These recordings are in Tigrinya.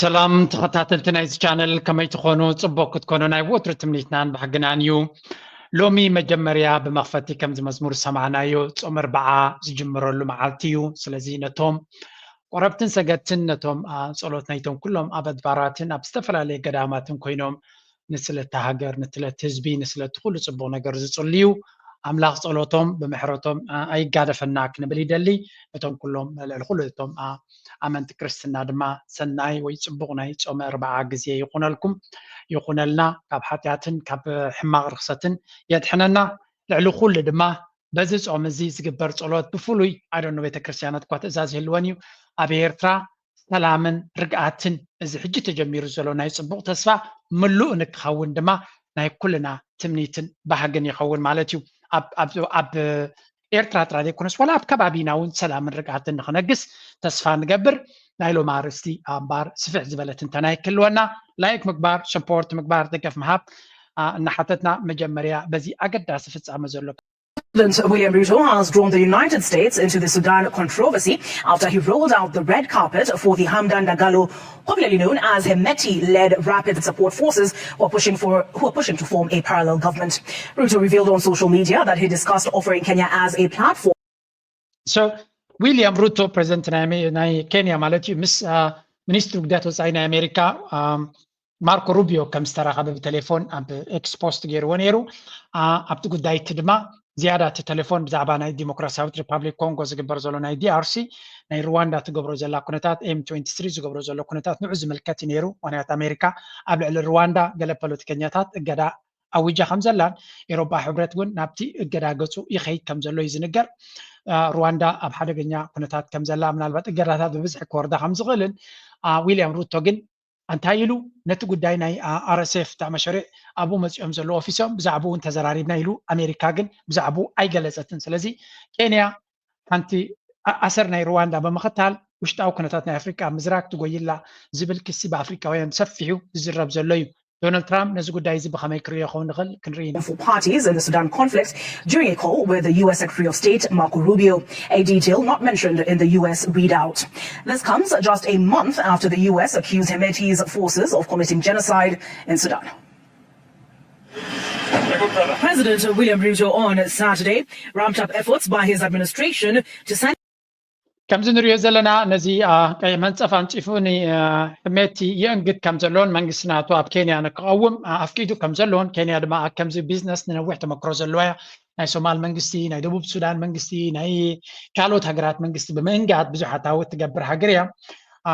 ሰላም ተኸታተልቲ ናይዚ ቻነል፣ ከመይ ትኾኑ? ጽቡቕ ክትኮኑ ናይ ወትሩ ትምኒትናን ባህግናን እዩ። ሎሚ መጀመርያ ብመኽፈቲ ከምዚ መዝሙር ዝሰማዕናዮ ጾም ኣርብዓ ዝጅምረሉ መዓልቲ እዩ። ስለዚ ነቶም ቆረብትን ሰገድትን፣ ነቶም ጸሎት ናይቶም ኩሎም ኣብ ኣድባራትን ኣብ ዝተፈላለየ ገዳማትን ኮይኖም ንስለቲ ሃገር፣ ንስለቲ ህዝቢ፣ ንስለቲ ኩሉ ጽቡቕ ነገር ዝጽልዩ ኣምላኽ ጸሎቶም ብምሕረቶም ኣይጋደፈና ክንብል ይደሊ። ነቶም ኩሎም ልዕሊ ኩሉ እቶም ኣመንቲ ክርስትና ድማ ሰናይ ወይ ጽቡቕ ናይ ጾመ ኣርብዓ ግዜ ይኹነልኩም፣ ይኹነልና። ካብ ሓጢኣትን ካብ ሕማቕ ርኽሰትን የድሕነና። ልዕሊ ኩሉ ድማ በዚ ጾም እዚ ዝግበር ጸሎት ብፍሉይ፣ ኣይ ዶንት ኖ፣ ቤተክርስትያናት እኳ ትእዛዝ ይህልወን እዩ። ኣብ ኤርትራ ሰላምን ርግኣትን፣ እዚ ሕጂ ተጀሚሩ ዘሎ ናይ ጽቡቕ ተስፋ ምሉእ ንክኸውን ድማ ናይ ኩልና ትምኒትን ባህግን ይኸውን ማለት እዩ። ኣብ ኤርትራ ጥራይ ዘይኮነስ ዋላ ኣብ ከባቢና እውን ሰላምን ርግኣትን ንክነግስ ተስፋ ንገብር። ናይ ሎም ኣርእስቲ ኣምባር ስፍሕ ዝበለ ትንተና ይክልወና። ላይክ ምግባር፣ ሰፖርት ምግባር፣ ደገፍ ምሃብ እናሓተትና፣ መጀመርያ በዚ ኣገዳሲ ፍጻመ ዘሎ President William Ruto has drawn the United States into the Sudan controversy after he rolled out the red carpet for the Hamdan Dagalo, popularly known as Hemeti-led rapid support forces who are pushing for who are pushing to form a parallel government. Ruto revealed on social media that he discussed offering Kenya as a platform. So William Ruto, ፕሬዚደንት ናይ ኬንያ ማለት እዩ፣ ምስ ሚኒስትሪ ጉዳያት ወፃኢ ናይ ኣሜሪካ ማርኮ ሩቢዮ ከም ዝተራኸበ ብቴሌፎን ኣብ ኤክስ ፖስት ገይርዎ ነይሩ። ኣብቲ ጉዳይ እቲ ድማ ዝያዳ እቲ ቴሌፎን ብዛዕባ ናይ ዲሞክራሲያዊት ሪፓብሊክ ኮንጎ ዝግበር ዘሎ ናይ ዲ ኣር ሲ፣ ናይ ሩዋንዳ ትገብሮ ዘላ ኩነታት፣ ኤም ትወንቲ ስሪ ዝገብሮ ዘሎ ኩነታት ንዑ ዝምልከት እዩ ነይሩ። ምክንያቱ ኣሜሪካ ኣብ ልዕሊ ሩዋንዳ ገለ ፖለቲከኛታት እገዳ ኣዊጃ ከም ዘላን ኤሮፓ ሕብረት እውን ናብቲ እገዳ ገፁ ይኸይድ ከም ዘሎ እዩ ዝንገር። ሩዋንዳ ኣብ ሓደገኛ ኩነታት ከም ዘላ፣ ምናልባት እገዳታት ብብዝሒ ክወርዳ ከም ዝኽእልን ዊልያም ሩቶ ግን እንታይ ኢሉ ነቲ ጉዳይ ናይ ኣር ኤስ ኤፍ እታ መሸርዕ ኣብኡ መፂኦም ዘለዉ ኦፊሶም ብዛዕባኡ እውን ተዘራሪብና ኢሉ። ኣሜሪካ ግን ብዛዕባኡ ኣይገለፀትን። ስለዚ ኬንያ ሓንቲ ኣሰር ናይ ሩዋንዳ ብምኽታል ውሽጣዊ ኩነታት ናይ ኣፍሪቃ ምዝራግ ትጎይላ ዝብል ክሲ ብኣፍሪቃውያን ሰፊሑ ዝዝረብ ዘሎ እዩ። ዶናልድ ትራምፕ ነዚ ጉዳይ እዚ ብኸመይ ክርእዮ ይኸውን ንኽእል ክንርኢ ኢና። For parties in the Sudan conflict during a call with the U S Secretary of State Marco Rubio, a detail not mentioned in the U S readout. This comes just a month after the U S accused Hemeti's forces of committing genocide in Sudan. President William Ruto on Saturday ramped up efforts by his administration to sanction ከምዚ ንሪኦ ዘለና ነዚ ቀይሕ መንፀፍ ኣንፂፉ ንሕሜቲ የእንግድ ከም ዘለዎን መንግስቲ ናቱ ኣብ ኬንያ ንክቐውም ኣፍቂዱ ከም ዘለዎን ኬንያ ድማ ከምዚ ቢዝነስ ንነዊሕ ተመክሮ ዘለዋ እያ። ናይ ሶማል መንግስቲ፣ ናይ ደቡብ ሱዳን መንግስቲ፣ ናይ ካልኦት ሃገራት መንግስቲ ብምእንጋድ ብዙሕ ኣታዊ እትገብር ሃገር እያ።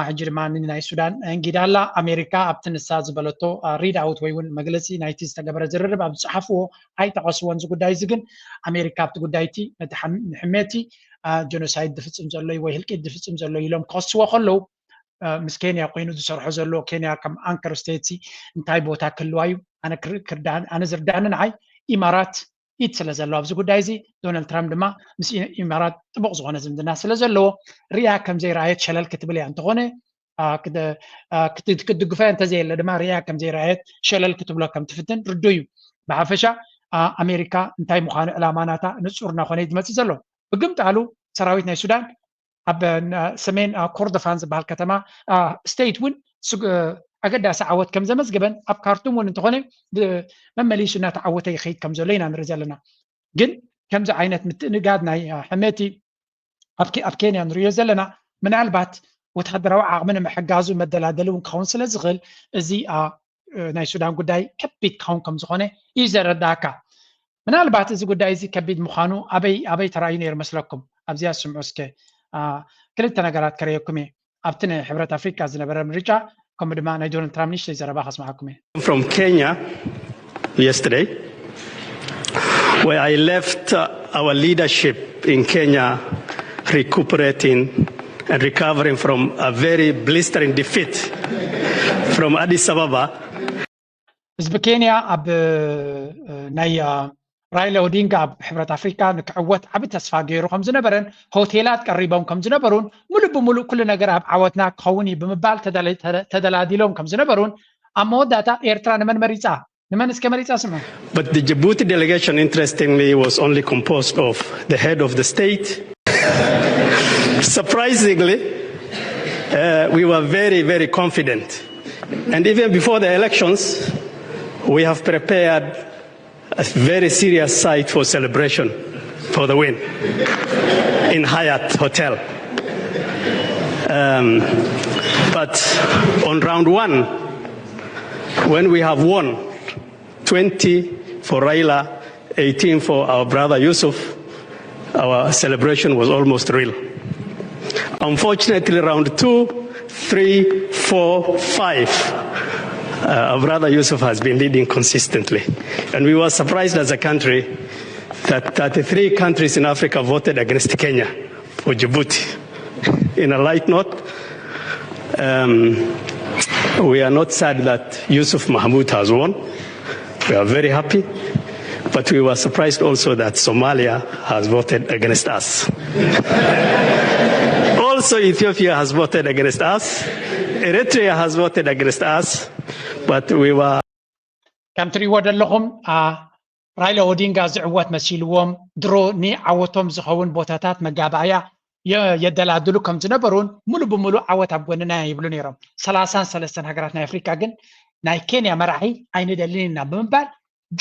ሕጂ ድማ ናይ ሱዳን እንጊዳ ኣላ። ኣሜሪካ ኣብቲ ንሳ ዝበለቶ ሪድ ኣውት ወይ እውን መግለፂ ናይቲ ዝተገበረ ዝርርብ ኣብ ዝፀሓፍዎ ኣይጠቐስዎን። እዚ ጉዳይ እዚ ግን ኣሜሪካ ኣብቲ ጉዳይ እቲ ነቲ ሕሜቲ ጀኖሳይድ ዝፍፅም ዘሎ እዩ ወይ ህልቂት ዝፍፅም ዘሎ ኢሎም ክኸስዎ ከለዉ ምስ ኬንያ ኮይኑ ዝሰርሖ ዘሎ ኬንያ ከም ኣንከር ስቴት እንታይ ቦታ ክህልዋ እዩ? ኣነ ዝርዳኒ ንዓይ ኢማራት ኢድ ስለ ዘለዎ ኣብዚ ጉዳይ እዚ ዶናልድ ትራምፕ ድማ ምስ ኢማራት ጥቡቕ ዝኾነ ዝምድና ስለ ዘለዎ ሪኣ ከም ዘይረኣየት ሸለል ክትብል እያ። እንተኾነ ክትድግፈዮ እንተዘየለ ድማ ሪኣ ከም ዘይረኣየት ሸለል ክትብሎ ከም ትፍትን ርዱእ እዩ። ብሓፈሻ ኣሜሪካ እንታይ ምዃኑ ዕላማ ናታ ንጹር እናኾነ እዩ ዝመጽእ ዘሎ። ብግምጣሉ ሰራዊት ናይ ሱዳን ኣብ ሰሜን ኮርዶፋን ዝበሃል ከተማ ስቴት እውን ኣገዳሲ ዓወት ከም ዘመዝገበን ኣብ ካርቱም እውን እንተኾነ መመሊሱ እናተዓወተ ይኸይድ ከም ዘሎ ኢና ንርኢ ዘለና። ግን ከምዚ ዓይነት ምትእንጋድ ናይ ሕሜቲ ኣብ ኬንያ ንሪኦ ዘለና ምናልባት ወታደራዊ ዓቕሚ ንምሕጋዙ መደላደሊ እውን ክኸውን ስለ ዝኽእል እዚ ናይ ሱዳን ጉዳይ ከቢድ ክኸውን ከም ዝኾነ እዩ ዘረዳእካ። ምናልባት እዚ ጉዳይ እዚ ከቢድ ምዃኑ ኣበይ ኣበይ ተራእዩ ነይሩ መስለኩም? ኣብዚኣ ስምዑ እስከ። ክልተ ነገራት ከረየኩም እየ። ኣብቲ ናይ ሕብረት ኣፍሪካ ዝነበረ ምርጫ ከምኡ ድማ ናይ ዶናልድ ትራምፕ ንእሽተይ ዘረባ ከስምዓኩም እየ። From Kenya yesterday where I left uh, our leadership in Kenya recuperating and recovering from a very blistering defeat from Addis Ababa. ህዝቢ ኬንያ ኣብ ናይ ራይላ ኦዲንጋ ኣብ ሕብረት ኣፍሪካ ንክዕወት ዓቢ ተስፋ ገይሩ ከም ዝነበረን ሆቴላት ቀሪቦም ከም ዝነበሩን ሙሉእ ብሙሉእ ኩሉ ነገር ኣብ ዓወትና ክኸውን እዩ ብምባል ተደላዲሎም ከም ዝነበሩን ኣብ መወዳእታ ኤርትራ ንመን መሪፃ? ንመን እስከ መሪፃ ስምዑ። But the Djibouti delegation, interestingly, was only composed of the head of the state. Surprisingly, uh, we were very, very confident. And even before the elections, we have prepared a very serious site for celebration for the win in Hyatt Hotel. Um, but on round one, when we have won twenty for Raila, eighteen for our brother Yusuf, our celebration was almost real. Unfortunately, round two, three, four, five, uh, our brother Yusuf has been leading consistently. And we were surprised as a country that thirty-three countries in Africa voted against Kenya for Djibouti. In a light note, um, we are not sad that Yusuf Mahmoud has won. We are very happy, but we were surprised also that Somalia has voted against us. Also, Ethiopia has voted against us. Eritrea has voted against us, but we were. ከም ትሪእዎ ዘለኹም ራይላ ኦዲንጋ ዝዕወት መሲልዎም ድሮ ንዓወቶም ዝኸውን ቦታታት መጋባእያ የደላድሉ ከም ዝነበሩን ሙሉ ብሙሉ ዓወት ኣብ ጎንና ይብሉ ነይሮም። ሰላሳን ሰለስተን ሃገራት ናይ ኣፍሪካ ግን ናይ ኬንያ መራሒ ኣይንደልን ኢና ብምባል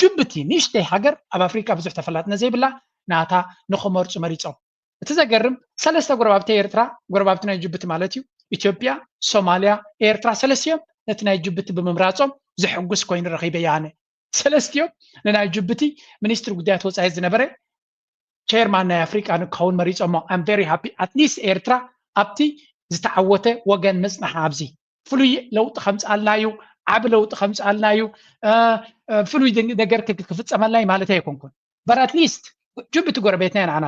ጅቡቲ ንእሽተይ ሃገር ኣብ ኣፍሪካ ብዙሕ ተፈላጥነት ዘይብላ ናታ ንክመርፁ መሪፆም። እቲ ዘገርም ሰለስተ ጎረባብቲ ኤርትራ፣ ጎረባብቲ ናይ ጅቡቲ ማለት እዩ፣ ኢትዮጵያ፣ ሶማልያ፣ ኤርትራ ሰለስቲኦም ነቲ ናይ ጅቡቲ ብምምራፆም ዘሕጉስ ኮይኑ ረኺበዮ ኣነ። ሰለስቲኦም ንናይ ጅቡቲ ሚኒስትሪ ጉዳያት ወፃኢ ዝነበረ ቸርማን ናይ ኣፍሪቃ ንክኸውን መሪፆሞ። I'm very happy at least ኤርትራ ኣብቲ ዝተዓወተ ወገን ምፅናሓ ኣብዚ ፍሉይ ለውጢ ከምፅኣልና እዩ፣ ዓቢ ለውጢ ከምፅኣልና እዩ፣ ፍሉይ ነገር ክፍፀመልና እዩ ማለት ኣይኮንኩን። But at least ጅቡቲ ጎረቤትና ኢና፣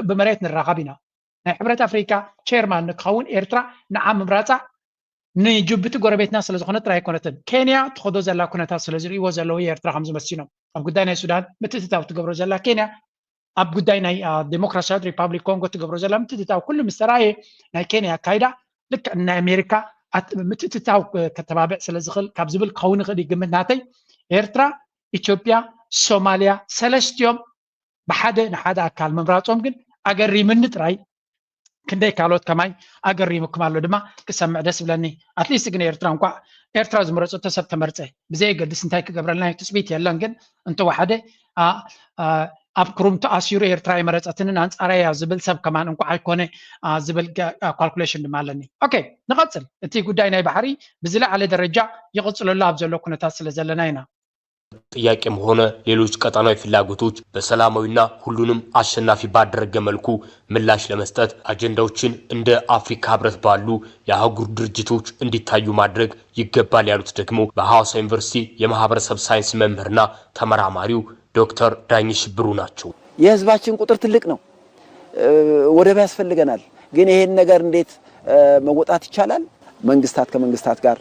ብመሬት ንራኸብ ኢና። ናይ ሕብረት ኣፍሪካ ቸርማን ንክኸውን ኤርትራ ንዓ ምምራፃ ንጅቡቲ ጎረቤትና ስለዝኾነ ጥራይ ኣይኮነትን። ኬንያ ትኸዶ ዘላ ኩነታት ስለዝርእይዎ ዘለዉ የኤርትራ ከምዝመሲኖም ኣብ ጉዳይ ናይ ሱዳን ምትእትታው ትገብሮ ዘላ ኬንያ ኣብ ጉዳይ ናይ ዴሞክራሲያዊት ሪፓብሊክ ኮንጎ ትገብሮ ዘላ ምትእትታው ኩሉ ምስ ተራእየ ናይ ኬንያ ኣካይዳ ልክዕ ናይ ኣሜሪካ ምትእትታው ከተባብዕ ስለዝኽእል ካብ ዝብል ክኸውን ይኽእል እዩ ግምት ናተይ። ኤርትራ፣ ኢትዮጵያ፣ ሶማልያ ሰለስቲኦም ብሓደ ንሓደ ኣካል ምምራፆም ግን ኣገሪምኒ ጥራይ ክንደይ ካልኦት ከማይ ኣገሪሙኩም ኣሎ ድማ ክሰምዕ ደስ ይብለኒ። ኣትሊስት ግን ኤርትራ እንኳዕ ኤርትራ ዝመረፀቶ ሰብ ተመርፀ ብዘየገድስ እንታይ ክገብረልና እዩ ትፅቢት የለን። ግን እንተወሓደ ኣብ ክሩም ተኣሲሩ ኤርትራ ኣይመረጸትንን ኣንጻራይ እያ ዝብል ሰብ ከማን እንኳዕ ኣይኮነ ዝብል ካልኩሌሽን ድማ ኣለኒ። ኦኬ፣ ንቐጽል። እቲ ጉዳይ ናይ ባሕሪ ብዝለዓለ ደረጃ ይቕጽለሉ ኣብ ዘሎ ኩነታት ስለ ዘለና ኢና። ጥያቄም ሆነ ሌሎች ቀጣናዊ ፍላጎቶች በሰላማዊና ሁሉንም አሸናፊ ባደረገ መልኩ ምላሽ ለመስጠት አጀንዳዎችን እንደ አፍሪካ ህብረት ባሉ የአህጉር ድርጅቶች እንዲታዩ ማድረግ ይገባል ያሉት ደግሞ በሐዋሳ ዩኒቨርሲቲ የማህበረሰብ ሳይንስ መምህርና ተመራማሪው ዶክተር ዳኝ ሽብሩ ናቸው። የህዝባችን ቁጥር ትልቅ ነው። ወደብ ያስፈልገናል። ግን ይሄን ነገር እንዴት መወጣት ይቻላል? መንግስታት ከመንግስታት ጋር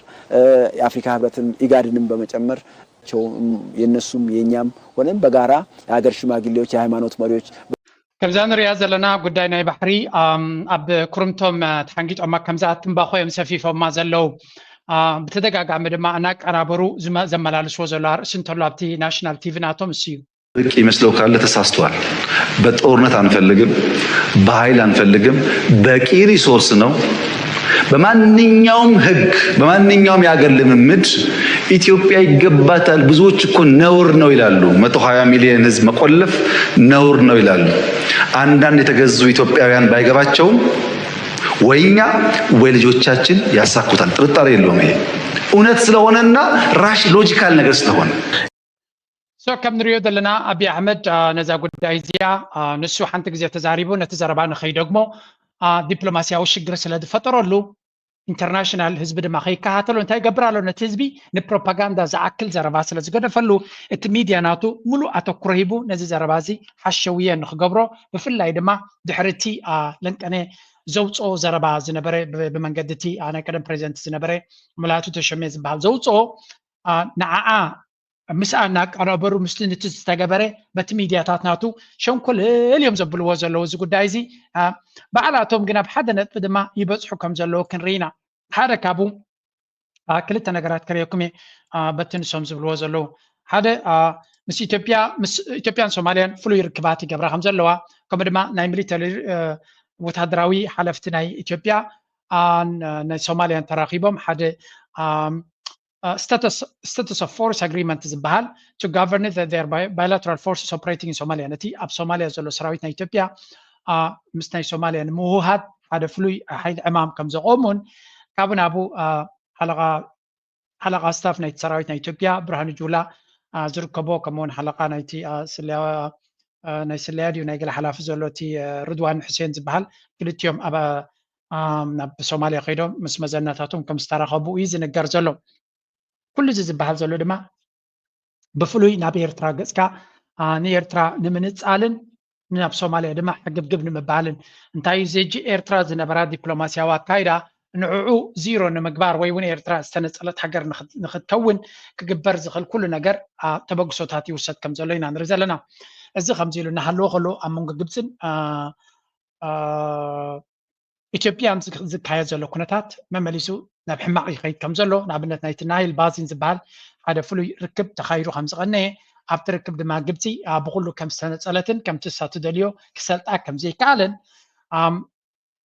የአፍሪካ ህብረትን ኢጋድንም በመጨመር የእነሱም የእኛም ሆነን በጋራ የሀገር ሽማግሌዎች፣ የሃይማኖት መሪዎች ከምዛ ንሪኣ ዘለና ጉዳይ ናይ ባሕሪ ኣብ ክርምቶም ተሓንጊጦማ ከምዛ ትንባኾ እዮም ሰፊፎማ ዘለዉ። ብተደጋጋሚ ድማ እናቀናበሩ ዘመላልስዎ ዘሎ ኣርእሲ እንተሎ ኣብቲ ናሽናል ቲቪ ናቶም እሱ እዩ። ብቅ ይመስለው ካለ ተሳስቷል። በጦርነት አንፈልግም፣ በኃይል አንፈልግም። በቂ ሪሶርስ ነው። በማንኛውም ህግ፣ በማንኛውም የአገር ልምምድ ኢትዮጵያ ይገባታል። ብዙዎች እኮ ነውር ነው ይላሉ። መቶ ሃያ ሚሊዮን ህዝብ መቆለፍ ነውር ነው ይላሉ። አንዳንድ የተገዙ ኢትዮጵያውያን ባይገባቸውም ወይ እኛ ወይ ልጆቻችን ያሳኩታል። ጥርጣሬ የለውም። ይሄ እውነት ስለሆነና ራሽ ሎጂካል ነገር ስለሆነ ሶ ከም ንሪኦ ዘለና ኣብይ ኣሕመድ ነዛ ጉዳይ እዚኣ ንሱ ሓንቲ ግዜ ተዛሪቡ ነቲ ዘረባ ንኸይደግሞ ዲፕሎማስያዊ ሽግር ስለ ዝፈጠረሉ ኢንተርናሽናል ህዝቢ ድማ ከይከታተሎ እንታይ ይገብር ኣሎ? ነቲ ህዝቢ ንፕሮፓጋንዳ ዝኣክል ዘረባ ስለ ዝገደፈሉ እቲ ሚድያ ናቱ ሙሉእ ኣተኩሮ ሂቡ ነዚ ዘረባ እዚ ሓሸውየ ንክገብሮ ብፍላይ ድማ ድሕሪ እቲ ለንቀነ ዘውፅኦ ዘረባ ዝነበረ ብመንገዲ እቲ ናይ ቀደም ፕሬዚደንት ዝነበረ ሙላቱ ተሸሜ ዝበሃል ዘውፅኦ ንዓኣ ምስኣ እናቀናበሩ ምስቲ ንቲ ዝተገበረ በቲ ሚድያታት ናቱ ሸንኮለል እዮም ዘብልዎ ዘለዉ እዚ ጉዳይ እዚ። ባዕላቶም ግን ኣብ ሓደ ነጥቢ ድማ ይበፅሑ ከም ዘለዉ ክንርኢ ኢና። ሓደ ካብኡ ክልተ ነገራት ከርእየኩም እየ በቲ ንሶም ዝብልዎ ዘለዉ። ሓደ ምስ ኢትዮጵያ ምስ ኢትዮጵያን ሶማልያን ፍሉይ ርክባት ይገብራ ከም ዘለዋ ከምኡ ድማ ናይ ሚሊተሪ ወታደራዊ ሓለፍቲ ናይ ኢትዮጵያ ናይ ሶማልያን ተራኺቦም ሓደ status of force agreement ዝበሃል to govern their bilateral forces operating in Somalia ነቲ ኣብ ሶማልያ ዘሎ ሰራዊት ናይ ኢትዮጵያ ምስ ናይ ሶማልያ ንምውሃድ ሓደ ፍሉይ ሓይሊ ዕማም ከም ዘቆሙን ካብኡ ናብኡ ሓለቓ ሓለቓ ስታፍ ናይቲ ሰራዊት ናይ ኢትዮጵያ ብርሃኑ ጁላ ዝርከቦ ከምኡውን ሓለቓ ናይቲ ናይ ስለያ ድዩ ናይ ገለ ሓላፊ ዘሎ እቲ ርድዋን ሕሴን ዝበሃል ክልቲኦም ኣብ ናብ ሶማልያ ከይዶም ምስ መዘናታቶም ከም ዝተራኸቡ እዩ ዝንገር ዘሎ። ኩሉ እዚ ዝበሃል ዘሎ ድማ ብፍሉይ ናብ ኤርትራ ገፅካ ንኤርትራ ንምንፃልን ናብ ሶማልያ ድማ ሕግብግብ ንምባልን እንታይ እዩ ዘጂ ኤርትራ ዝነበራ ዲፕሎማስያዊ ኣካይዳ ንዕዑ ዚሮ ንምግባር ወይ እውን ኤርትራ ዝተነፀለት ሃገር ንክትከውን ክግበር ዝኽእል ኩሉ ነገር ተበግሶታት ይውሰድ ከም ዘሎ ኢና ንርኢ ዘለና። እዚ ከምዚ ኢሉ እናሃለዎ ከሎ ኣብ መንጎ ግብፅን ኢትዮጵያን ዝካየድ ዘሎ ኩነታት መመሊሱ ናብ ሕማቕ ይኸይድ ከም ዘሎ ንኣብነት ናይቲ ናይል ባዚን ዝበሃል ሓደ ፍሉይ ርክብ ተኻይዱ ከም ዝቐነየ ኣብቲ ርክብ ድማ ግብፂ ብኩሉ ከም ዝተነፀለትን ከምቲ እሳ ትደልዮ ክሰልጣ ከም ዘይከኣለን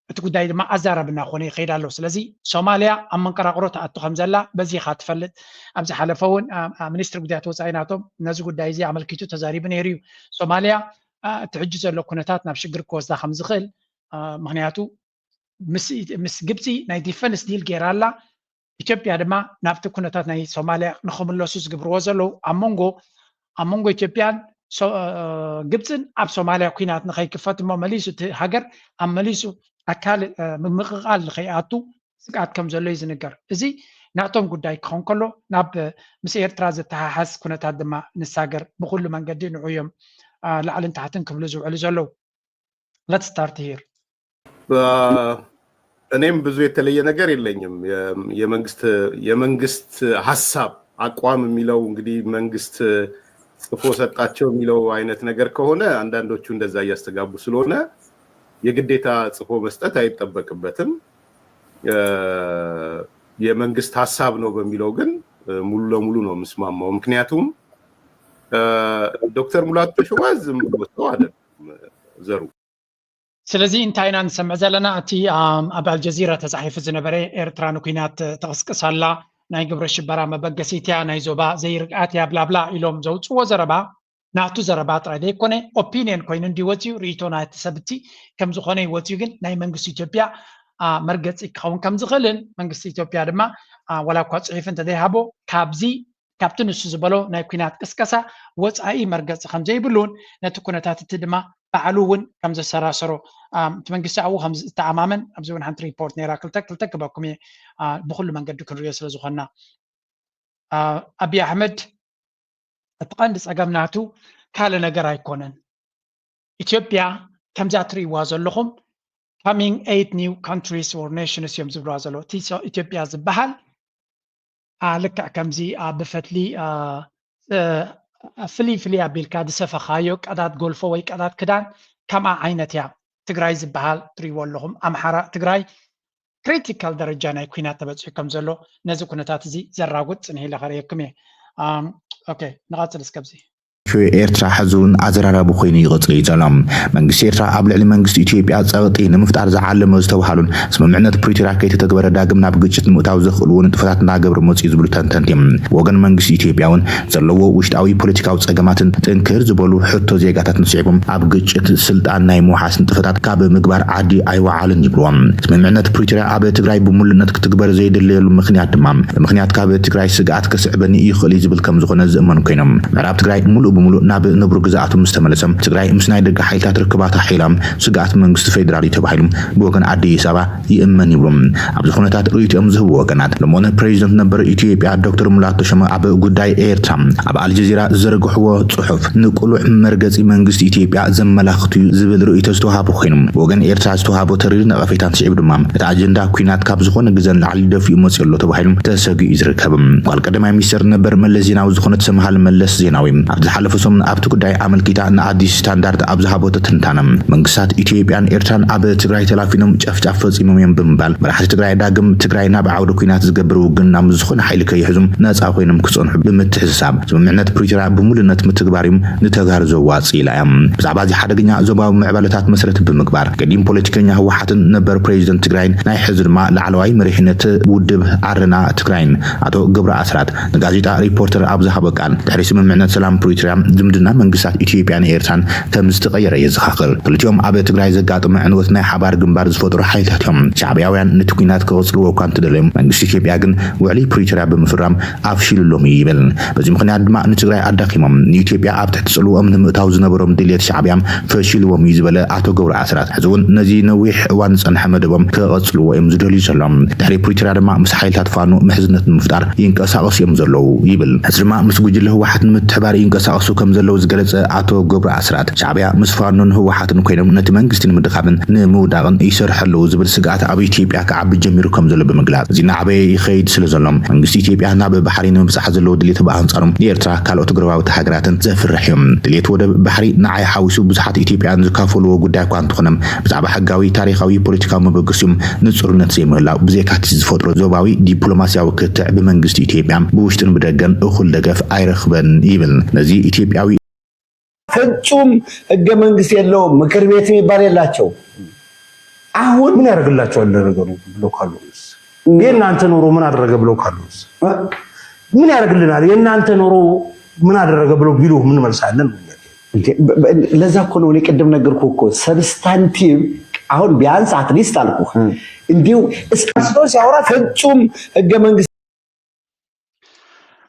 እቲ ጉዳይ ድማ ኣዛረብና ኮነ ይኸይድ ኣሎ። ስለዚ ሶማልያ ኣብ መንቀራቕሮ ትኣቱ ከም ዘላ በዚኻ ትፈልጥ። ኣብ ዝሓለፈ እውን ሚኒስትሪ ጉዳያት ወፃኢ ናቶም ነዚ ጉዳይ እዚ ኣመልኪቱ ተዛሪቡ ነይሩ እዩ። ሶማልያ እቲ ሕጂ ዘሎ ኩነታት ናብ ሽግር ክወስዳ ከም ዝኽእል ምክንያቱ ምስ ግብፂ ናይ ዲፈንስ ዲል ገይራ ኣላ። ኢትዮጵያ ድማ ናብቲ ኩነታት ናይ ሶማልያ ንክምለሱ ዝግብርዎ ዘለዉ ኣብ መንጎ ኣብ መንጎ ኢትዮጵያን ግብፅን ኣብ ሶማልያ ኩናት ንኸይክፈት እሞ መሊሱ እቲ ሃገር ኣብ መሊሱ ኣካል ምምቕቓል ንኸይኣቱ ስግኣት ከም ዘሎ እዩ ዝንገር። እዚ ናቶም ጉዳይ ክኸውን ከሎ ናብ ምስ ኤርትራ ዝተሓሓዝ ኩነታት ድማ ንሳገር ብኩሉ መንገዲ ንዑ እዮም ላዕልን ታሕትን ክብሉ ዝውዕሉ ዘለዉ። Let's start here. እኔም ብዙ የተለየ ነገር የለኝም። የመንግስት የመንግስት ሀሳብ አቋም የሚለው እንግዲህ መንግስት ጽፎ ሰጣቸው የሚለው አይነት ነገር ከሆነ አንዳንዶቹ እንደዛ እያስተጋቡ ስለሆነ የግዴታ ጽፎ መስጠት አይጠበቅበትም። የመንግስት ሀሳብ ነው በሚለው ግን ሙሉ ለሙሉ ነው የምስማማው። ምክንያቱም ዶክተር ሙላቱ ተሾመ ዝም ብሎ ሰው አይደለም ዘሩ። ስለዚ እንታይ ኢና ንሰምዕ ዘለና? እቲ ኣብ ኣልጀዚራ ተፃሒፉ ዝነበረ ኤርትራ ንኩናት ተቕስቅስ ኣላ፣ ናይ ግብረ ሽበራ መበገሲት እያ፣ ናይ ዞባ ዘይርግኣት እያ ብላብላ ኢሎም ዘውፅዎ ዘረባ ናቱ ዘረባ ጥራይ ዘይኮነ ኦፒንየን ኮይኑ እንዲወፅዩ ርእይቶ ናይቲ ሰብቲ ከም ዝኾነ ይወፅዩ። ግን ናይ መንግስቲ ኢትዮጵያ መርገፂ ክኸውን ከም ዝኽእልን መንግስቲ ኢትዮጵያ ድማ ዋላ እኳ ፅሒፍ እንተዘይሃቦ ካብዚ ካብቲ ንሱ ዝበሎ ናይ ኲናት ቅስቀሳ ወፃኢ መርገፂ ከም ዘይብሉን ነቲ ኩነታት እቲ ድማ ባዕሉ እውን ከም ዘሰራሰሮ እቲ መንግስቲ ኣብኡ ከም ዝተኣማመን ኣብዚ እውን ሓንቲ ሪፖርት ነይራ። ክልተ ክልተ ክበኩም እየ ብኩሉ መንገዲ ክንሪኦ ስለ ዝኾንና። ኣብይ ኣሕመድ እቲ ቀንዲ ፀገም ናቱ ካልእ ነገር ኣይኮነን። ኢትዮጵያ ከምዛ ትርእይዋ ዘለኹም coming eight new countries or nations እዮም ዝብልዋ ዘለዉ። እቲ ኢትዮጵያ ዝበሃል ልክዕ ከምዚ ብፈትሊ ፍልይ ፍልይ ኣቢልካ ዝሰፈኻዮ ቀዳድ ጎልፎ ወይ ቀዳድ ክዳን ከምኣ ዓይነት እያ። ትግራይ ዝበሃል ትርእይዎ ኣለኹም። ኣምሓራ ትግራይ ክሪቲካል ደረጃ ናይ ኲናት ተበፂሑ ከም ዘሎ ነዚ ኩነታት እዚ ዘራጉጥ ፅንሕ ኢለ ከርእየኩም እየ። ንቐፅል እስከብዚ። ኤርትራ ሕዚ እውን ኣዘራራቢ ኮይኑ ይቕፅል እዩ ዘሎ። መንግስቲ ኤርትራ ኣብ ልዕሊ መንግስቲ ኢትዮጵያ ፀቕጢ ንምፍጣር ዝዓለመ ዝተባሃሉን ስምምዕነት ፕሪቶርያ ከይተተግበረ ዳግም ናብ ግጭት ንምእታው ዘኽእልዎ ንጥፈታት እናገብረ መፅኡ ዝብሉ ተንተንቲ እዮም። ብወገን መንግስቲ ኢትዮጵያ እውን ዘለዎ ውሽጣዊ ፖለቲካዊ ፀገማትን ጥንክር ዝበሉ ሕቶ ዜጋታትን ስዒቦም ኣብ ግጭት ስልጣን ናይ ምውሓስ ንጥፈታት ካብ ምግባር ዓዲ ኣይወዓልን ይብልዎም። ስምምዕነት ፕሪቶርያ ኣብ ትግራይ ብምሉእነት ክትግበር ዘይድለየሉ ምኽንያት ድማ ብምኽንያት ካብ ትግራይ ስግኣት ከስዕበኒ ይኽእል እዩ ዝብል ከም ዝኾነ ዝእመኑ ኮይኖም ምዕራብ ትግራይ ሙሉእ ብሙሉእ ናብ ንቡር ግዝኣቱ ምስ ተመለሰ ትግራይ ምስ ናይ ደገ ሓይልታት ርክባታ ሓይላ ስግኣት መንግስቲ ፌደራል እዩ ተባሂሉ ብወገን ኣዲስ ኣበባ ይእመን ይብሉ። ኣብዚ ኩነታት ርእይቶኦም ዝህቡ ወገናት ሎሞነ ፕሬዚደንት ነበር ኢትዮጵያ ዶክተር ሙላቱ ተሾመ ኣብ ጉዳይ ኤርትራ ኣብ ኣልጀዚራ ዝዘርግሕዎ ፅሑፍ ንቅሉዕ መርገፂ መንግስቲ ኢትዮጵያ ዘመላኽት እዩ ዝብል ርእይቶ ዝተዋሃቡ ኮይኑ ብወገን ኤርትራ ዝተዋሃቦ ተሪር ነቐፌታን ስዒቡ ድማ እቲ ኣጀንዳ ኲናት ካብ ዝኾነ ግዘ ንላዕሊ ደፊኡ መፅኡ ኣሎ ተባሂሉ ተሰጊኡ እዩ ዝርከብ። ጓል ቀዳማይ ሚኒስትር ነበር መለስ ዜናዊ ዝኾነት ሰምሃል መለስ ዜናዊ ኣብ ዝሓለፈ ሰሙን ኣብቲ ጉዳይ ኣመልኪታ ንኣዲስ ስታንዳርድ ኣብ ዝሃቦ ትንታነ መንግስታት ኢትዮጵያን ኤርትራን ኣብ ትግራይ ተላፊኖም ጨፍጫፍ ፈፂሞም እዮም ብምባል መራሕቲ ትግራይ ዳግም ትግራይ ናብ ዓውዲ ኲናት ዝገብር ውግን ናብ ዝኾነ ሓይሊ ከይሕዙም ነፃ ኮይኖም ክፀንሑ ብምትሕስሳብ ስምምዕነት ፕሪቶርያ ብምሉእነት ምትግባር እዩ ንተጋሩ ዘዋፅእ ኢላ እያ። ብዛዕባ እዚ ሓደገኛ ዞባዊ ምዕባለታት መሰረት ብምግባር ገዲም ፖለቲከኛ ህወሓትን ነበር ፕሬዚደንት ትግራይን ናይ ሕዚ ድማ ላዕለዋይ መሪሕነት ውድብ ዓረና ትግራይን ኣቶ ገብሩ ኣስራት ንጋዜጣ ሪፖርተር ኣብ ዝሃቦ ቃል ድሕሪ ስምምዕነት ሰላም ፕሪቶርያ ዝምድና መንግስታት ኢትዮጵያን ኤርትራን ከም ዝተቐየረ የዘኻኽር። ክልቲኦም ኣብ ትግራይ ዘጋጠመ ዕንወት ናይ ሓባር ግንባር ዝፈጥሩ ሓይልታት እዮም። ሻዕብያውያን ነቲ ኲናት ክቕፅልዎ እኳ እንተደለዮም መንግስቲ ኢትዮጵያ ግን ውዕሊ ፕሪቶርያ ብምፍራም ኣፍሺሉሎም እዩ ይብል። በዚ ምኽንያት ድማ ንትግራይ ኣዳኺሞም ንኢትዮጵያ ኣብ ትሕቲ ፅልውኦም ንምእታው ዝነበሮም ድልየት ሻዕብያ ፈሺልዎም እዩ ዝበለ ኣቶ ገብሩ ኣስራት ሕዚ እውን ነዚ ነዊሕ እዋን ዝፀንሐ መደቦም ክቐፅልዎ እዮም ዝደልዩ ዘለዉ። ድሕሪ ፕሪቶርያ ድማ ምስ ሓይልታት ፋኖ ምሕዝነት ንምፍጣር ይንቀሳቐሱ እዮም ዘለዉ ይብል። ሕዚ ድማ ምስ ጉጅለ ህወሓት ንምትሕባር ይንቀሳቐሱ ከም ዘለዉ ዝገለፀ ኣቶ ገብሩ ኣስራት ሻዕብያ ምስ ፋኖን ህወሓትን ኮይኖም ነቲ መንግስቲ ንምድኻብን ንምውዳቕን ይሰርሑ ኣለዉ ዝብል ስግኣት ኣብ ኢትዮጵያ ክዓቢ ጀሚሩ ከም ዘሎ ብምግላፅ እዚ እናዓበየ ይኸይድ ስለ ዘሎ መንግስቲ ኢትዮጵያ ናብ ባሕሪ ንምብፃሕ ዘለዎ ድሌት ብኣንፃሩ ንኤርትራ ካልኦት ጎረባብቲ ሃገራትን ዘፍርሕ እዩ። ድሌት ወደብ ባሕሪ ንዓይ ሓዊሱ ብዙሓት ኢትዮጵያውያን ዝካፈልዎ ጉዳይ እኳ እንተኾነ ብዛዕባ ሕጋዊ ታሪኻዊ ፖለቲካዊ መበገሲኦም ንፁርነት ዘይምህላው ብዘይካቲ ዝፈጥሮ ዞባዊ ዲፕሎማሲያዊ ክትዕ ብመንግስቲ ኢትዮጵያ ብውሽጥን ብደገን እኹል ደገፍ ኣይረኽበን ይብል። ነዚ ኢትዮጵያዊ ፍጹም ህገ መንግስት የለውም። ምክር ቤት የሚባል የላቸው። አሁን ምን ያደርግላቸዋል ለነገሩ ብለው ካሉስ የእናንተ ኑሮ ምን አደረገ ብለው ካሉስ ምን ያደርግልናል የእናንተ ኑሮ ምን አደረገ ብለው ቢሉ ምን መልሳለን? ለዛ እኮ ነው እኔ ቅድም ነገርኩ እኮ ሰብስታንቲቭ አሁን ቢያንስ አትሊስት አልኩ እንዲሁ እስካስሎ ሲያወራ ፍጹም ህገ መንግስት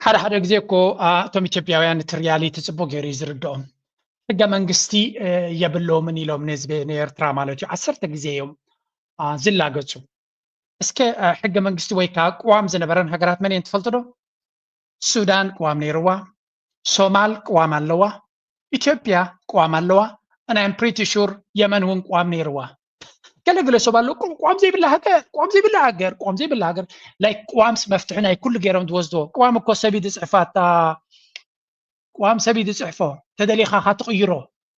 ሓደ ሓደ ግዜ እኮ እቶም ኢትዮጵያውያን እቲ ሪያሊቲ ፅቡቅ ገይሩ እዩ ዝርድኦም። ሕገ መንግስቲ የብለውምን ኢሎም ንህዝቢ ንኤርትራ ማለት እዩ ዓሰርተ ግዜ እዮም ዝላገፁ። እስከ ሕገ መንግስቲ ወይ ከዓ ቅዋም ዝነበረን ሃገራት መን እየን ትፈልጡ ዶ? ሱዳን ቅዋም ነይርዋ፣ ሶማል ቅዋም ኣለዋ፣ ኢትዮጵያ ቅዋም ኣለዋ፣ and I'm pretty sure የመን እውን ቅዋም ነይርዋ። ገለ ገለ ሰብ ኣሎ ቅዋም ዘይብላ ሃገር ቅዋም ዘይብላ ሃገር ቅዋም ዘይብላ ሃገር like ቅዋምስ መፍትሒ ናይ ኩሉ ገይሮም ዝወስድዎ ቅዋም እኮ ሰብ እዩ ዝፅሕፋ እታ ቅዋም ሰብ እዩ ዝፅሕፎ ተደሊኻ ካ ትቕይሮ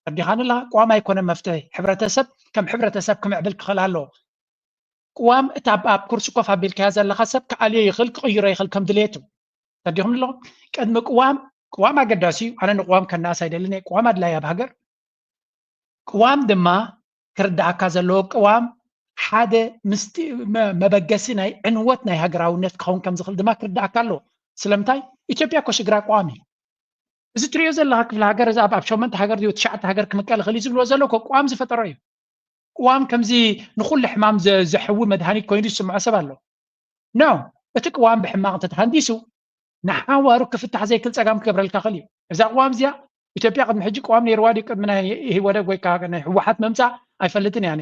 ተረዲኻኒ ኣለኻ ቅዋም ኣይኮነን መፍትሒ ሕብረተሰብ ከም ሕብረተሰብ ክምዕብል ክኽእል ኣለዎ ቅዋም እታ ኣብ ኩርሲ ኮፍ ኣቢልካያ ዘለኻ ሰብ ክኣልዮ ይኽእል ክቕይሮ ይኽእል ከም ድሌቱ ተረዲኹም ኣለኹም ቅድሚ ቅዋም ቅዋም ኣገዳሲ እዩ ኣነ ንቅዋም ከነኣስ ኣይደልን እየ ቅዋም ኣድላይ ኣብ ሃገር ቅዋም ድማ ክርድኣካ ዘለዎ ቅዋም ሓደ ምስጢ መበገሲ ናይ ዕንወት ናይ ሃገራውነት ክኸውን ከም ዝኽእል ድማ ክርድኣካ ኣለዎ ስለምንታይ ኢትዮጵያ እኮ ሽግራ ቅዋም እዩ እዚ ትሪኦ ዘለካ ክፍለ ሃገር እዚ ኣብ ኣብ ሸመንተ ሃገር ድዩ ትሽዓተ ሃገር ክምቀል ይኽእል እዩ ዝብልዎ ዘለዉ እኮ ቅዋም ዝፈጠሮ እዩ። ቅዋም ከምዚ ንኹሉ ሕማም ዘ- ዘሕዊ መድሃኒት ኮይኑ ዝስምዖ ሰብ ኣሎ። ኖ፣ እቲ ቅዋም ብሕማቕ እንተተሃንዲሱ ንሓዋሩ ክፍታሕ ዘይክእል ጸጋም ክገብረልካ ይኽእል እዩ። እዛ ቅዋም እዚኣ ኢትዮጵያ ቅድሚ ሕጂ ቅዋም ነይርዋ ድዩ? ቅድሚ ናይ ኢህወደግ ወይ ከዓ ናይ ህወሓት ምምፃእ ኣይፈልጥን እያ።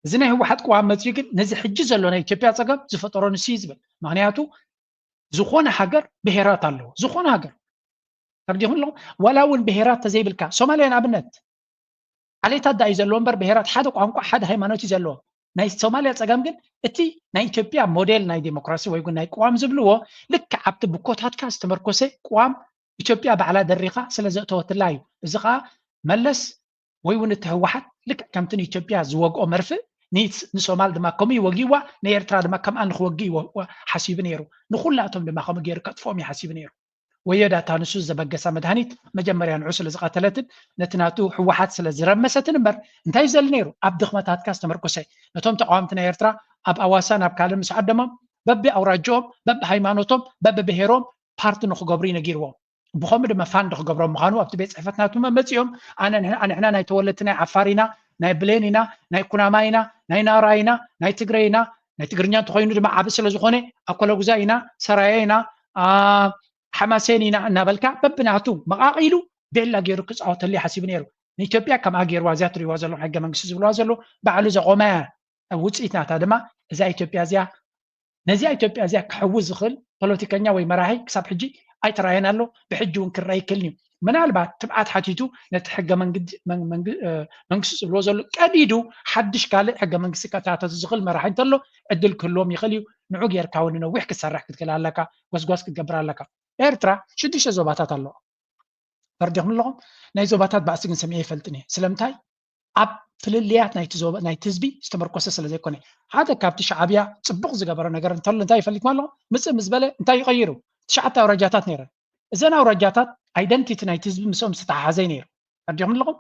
እዚ ናይ ህወሓት ቅዋም መፅዩ ግን ነዚ ሕጂ ዘሎ ናይ ኢትዮጵያ ፀገም ዝፈጠሮ ንሱ እዩ ዝብል። ምክንያቱ ዝኾነ ሃገር ብሄራት ኣለዎ። ዝኾነ ሃገር ተርዲኹም ኣለኹም። ዋላ እውን ብሄራት ተዘይብልካ ሶማልያ ንኣብነት ዓሌታት ዳ እዩ ዘለዎ እምበር ብሄራት ሓደ ቋንቋ ሓደ ሃይማኖት እዩ ዘለዎ። ናይ ሶማልያ ፀገም ግን እቲ ናይ ኢትዮጵያ ሞዴል ናይ ዴሞክራሲ ወይ እውን ናይ ቅዋም ዝብልዎ ልክዕ ኣብቲ ብኮታትካ ዝተመርኮሰ ቅዋም ኢትዮጵያ ባዕላ ደሪኻ ስለ ዘእተወትላ እዩ። እዚ ከዓ መለስ ወይ እውን እቲ ህወሓት ልክዕ ከምቲ ንኢትዮጵያ ዝወግኦ መርፍእ ንስ- ንሶማል ድማ ከምኡ ይወጊዋ ንኤርትራ ድማ ከምኣ ንክወግእ ይወ- ሓሲቡ ነይሩ። ንኩላቶም ድማ ከምኡ ገይሩ ከጥፍኦም እዩ ሓሲቡ ነይሩ። ወዮ ዳታ ንሱ ዘበገሳ መድሃኒት መጀመርያ ንዑ ስለ ዝቐተለትን ነቲ ናቱ ህወሓት ስለ ዝረመሰትን እምበር እንታይ እዩ ዘሊ ነይሩ? ኣብ ድኽመታትካ ዝተመርኮሰ ነቶም ተቃወምቲ ናይ ኤርትራ ኣብ ኣዋሳ ናብ ካልእ ምስ ዓደሞም በቢ ኣውራጅኦም በቢ ሃይማኖቶም በቢ ብሄሮም ፓርቲ ንክገብሩ እዩ ነጊርዎም። ብኸምኡ ድማ ፋንድ ክገብሮም ምዃኑ ኣብቲ ቤት ፅሕፈት ናቱ መመፂኦም ኣነ ንሕና ናይ ተወለድቲ ናይ ዓፋር ኢና ናይ ብሌን ኢና ናይ ኩናማ ኢና ናይ ናራ ኢና ናይ ትግረ ኢና ናይ ትግርኛ እንተኮይኑ ድማ ዓብ ስለዝኮነ ኣኮለጉዛ ኢና ሰራየ ኢና ሓማሴን ኢና እናበልካ በብናቱ መቃቂሉ ቤላ ገይሩ ክፃወተሉ ሓሲቡ ነይሩ። ንኢትዮጵያ ከምኣ ገይርዋ እዚኣ ትሪእዋ ዘለኹም ሕገ መንግስቲ ዝብልዋ ዘሎ ባዕሉ ዘቆመ ውፅኢት ናታ ድማ እዛ ኢትዮጵያ እዚኣ ነዚኣ ኢትዮጵያ እዚኣ ክሕውስ ዝኽእል ፖለቲከኛ ወይ መራሒ ክሳብ ሕጂ ኣይተራየን ኣሎ። ብሕጂ እውን ክረአ ይክእልን እዩ። ምናልባት ትብዓት ሓቲቱ ነቲ ሕገ መንግስቲ ዝብልዎ ዘሎ ቀዲዱ ሓድሽ ካልእ ሕገ መንግስቲ ከታተቱ ዝኽእል መራሒ እንተሎ ዕድል ክህልዎም ይኽእል እዩ። ንዑ ጌርካ እውን ነዊሕ ክትሰርሕ ክትክእል ኣለካ፣ ጎስጓስ ክትገብር ኣለካ። ኤርትራ ሽዱሽተ ዞባታት ኣለዋ። ፈርዲኹም ኣለኹም ናይ ዞባታት ባእሲ ግን ሰሚዐ ይፈልጥን እየ። ስለምንታይ ኣብ ፍልልያት ናይቲ ህዝቢ ዝተመርኮሰ ስለ ዘይኮነ ሓደ ካብቲ ሻዕብያ ፅቡቕ ዝገበረ ነገር እንተሎ እንታይ ይፈልጥኩም ኣለኹም ምፅእ ምስ በለ እንታይ ይቐይሩ ትሽዓተ ኣውራጃታት ነይረን እዘን ኣውራጃታት ኣይደንቲቲ ናይቲ ህዝቢ ምስኦም ዝተሓሓዘ ነይሩ። ፈርዲኹም ኣለኹም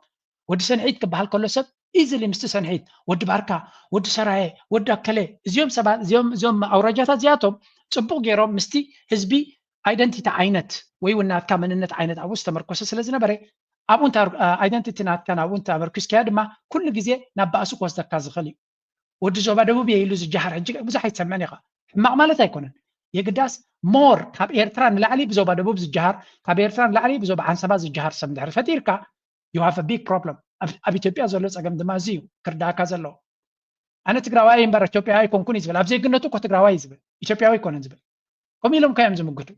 ወዲ ሰንሒት ክበሃል ከሎ ሰብ ኢዝሊ ምስቲ ሰንሒት ወዲ ባርካ ወዲ ሰራየ ወዲ ኣከለ እዚኦም ሰባት እዚኦም እዚኦም ኣውራጃታት እዚኣቶም ፅቡቕ ገይሮም ምስቲ ህዝቢ ኣይደንቲቲ ዓይነት ወይ እውን ናትካ መንነት ዓይነት ኣብኡ ዝተመርኮሰ ስለ ዝነበረ ኣብኡ ኣይደንቲቲ ናትካ ናብኡ እንተመርኪስካዮ ድማ ኩሉ ግዜ ናብ ባእሲ ክወስደካ ዝኽእል እዩ። ወዲ ዞባ ደቡብ እየ ኢሉ ዝጀሃር ሕጂ ብዙሕ ኣይትሰምዕን ኢኻ። ሕማቕ ማለት ኣይኮነን። የግዳስ ሞር ካብ ኤርትራ ንላዕሊ ብዞባ ደቡብ ዝጀሃር ካብ ኤርትራ ንላዕሊ ብዞባ ዓንሰባ ዝጀሃር ሰብ እንድሕር ፈጢርካ you have a big problem። ኣብ ኢትዮጵያ ዘሎ ፀገም ድማ እዚ እዩ ክርዳእካ ዘለዎ። ኣነ ትግራዋይ እምበር ኢትዮጵያዊ ኣይኮንኩን እዩ ዝብል። ኣብ ዜግነቱ እኮ ትግራዋይ እዩ ዝብል፣ ኢትዮጵያዊ ኣይኮነን ዝብል። ከምኡ ኢሎም ካዮም ዝምግቱ።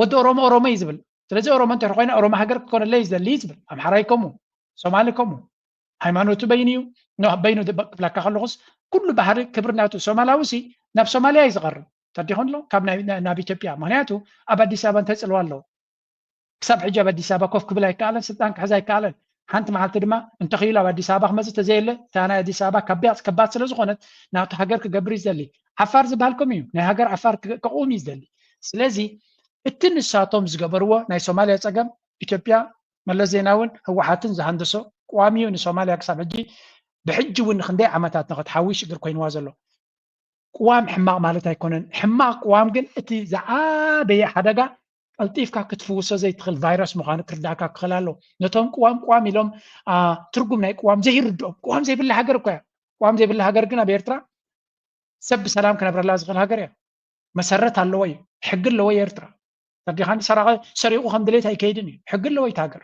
ወዲ ኦሮሞ ኦሮሞ እዩ ዝብል። ስለዚ ኦሮሞ እንተ ኮይነ ኦሮሞ ሃገር ክኮነለይ ዝደሊ እዩ ዝብል። ኣምሓራይ ከምኡ፣ ሶማሊ ከምኡ። ሃይማኖቱ በይኑ እዩ። በይኑ ክብለካ ከለኩስ ኩሉ ባህሪ ክብሪ ናቱ። ሶማላዊ ሲ ናብ ሶማሊያ እዩ ዝቐርብ። ተዲኾን ኣሎ ካብ ናብ ኢትዮጵያ። ምክንያቱ ኣብ ኣዲስ ኣበባ እንታይ ፅልዋ ኣለዎ? ክሳብ ሕጂ ኣብ ኣዲስ ኣበባ ኮፍ ክብል ኣይከኣለን፣ ስልጣን ክሕዝ ኣይከኣለን። ሓንቲ መዓልቲ ድማ እንተኽኢሉ ኣብ ኣዲስ ኣበባ ክመፅእ ተዘየለ እታ ናይ ኣዲስ ኣበባ ከባድ ስለ ዝኾነት ናቱ ሃገር ክገብር እዩ ዝደሊ። ዓፋር ዝበሃል ከምኡ እዩ፣ ናይ ሃገር ዓፋር ከቑም እዩ ዝደሊ። ስለዚ እቲ ንሳቶም ዝገበርዎ ናይ ሶማልያ ፀገም ኢትዮጵያ መለስ ዜናውን ህወሓትን ዝሃንደሶ ቅዋም እዩ ንሶማልያ ክሳብ ሕጂ ብሕጂ እውን ንክንደይ ዓመታት ንክትሓዊ ሽግር ኮይንዋ ዘሎ። ቅዋም ሕማቕ ማለት ኣይኮነን። ሕማቕ ቅዋም ግን እቲ ዝዓበየ ሓደጋ ቀልጢፍካ ክትፍውሶ ዘይትኽእል ቫይረስ ምዃኑ ክርዳእካ ክኽእል ኣለዎ። ነቶም ቅዋም ቅዋም ኢሎም ትርጉም ናይ ቅዋም ዘይርድኦም ቅዋም ዘይብላ ሃገር እኮ እያ። ቅዋም ዘይብላ ሃገር ግን ኣብ ኤርትራ ሰብ ብሰላም ክነብረላ ዝኽእል ሃገር እያ። መሰረት ኣለዎ እዩ፣ ሕጊ ኣለዎ እዩ ኤርትራ። ተዲኻኒ ሰራቂ ሰሪቑ ከም ድሌት ኣይከይድን እዩ፣ ሕጊ ኣለዎ እዩ ሃገር።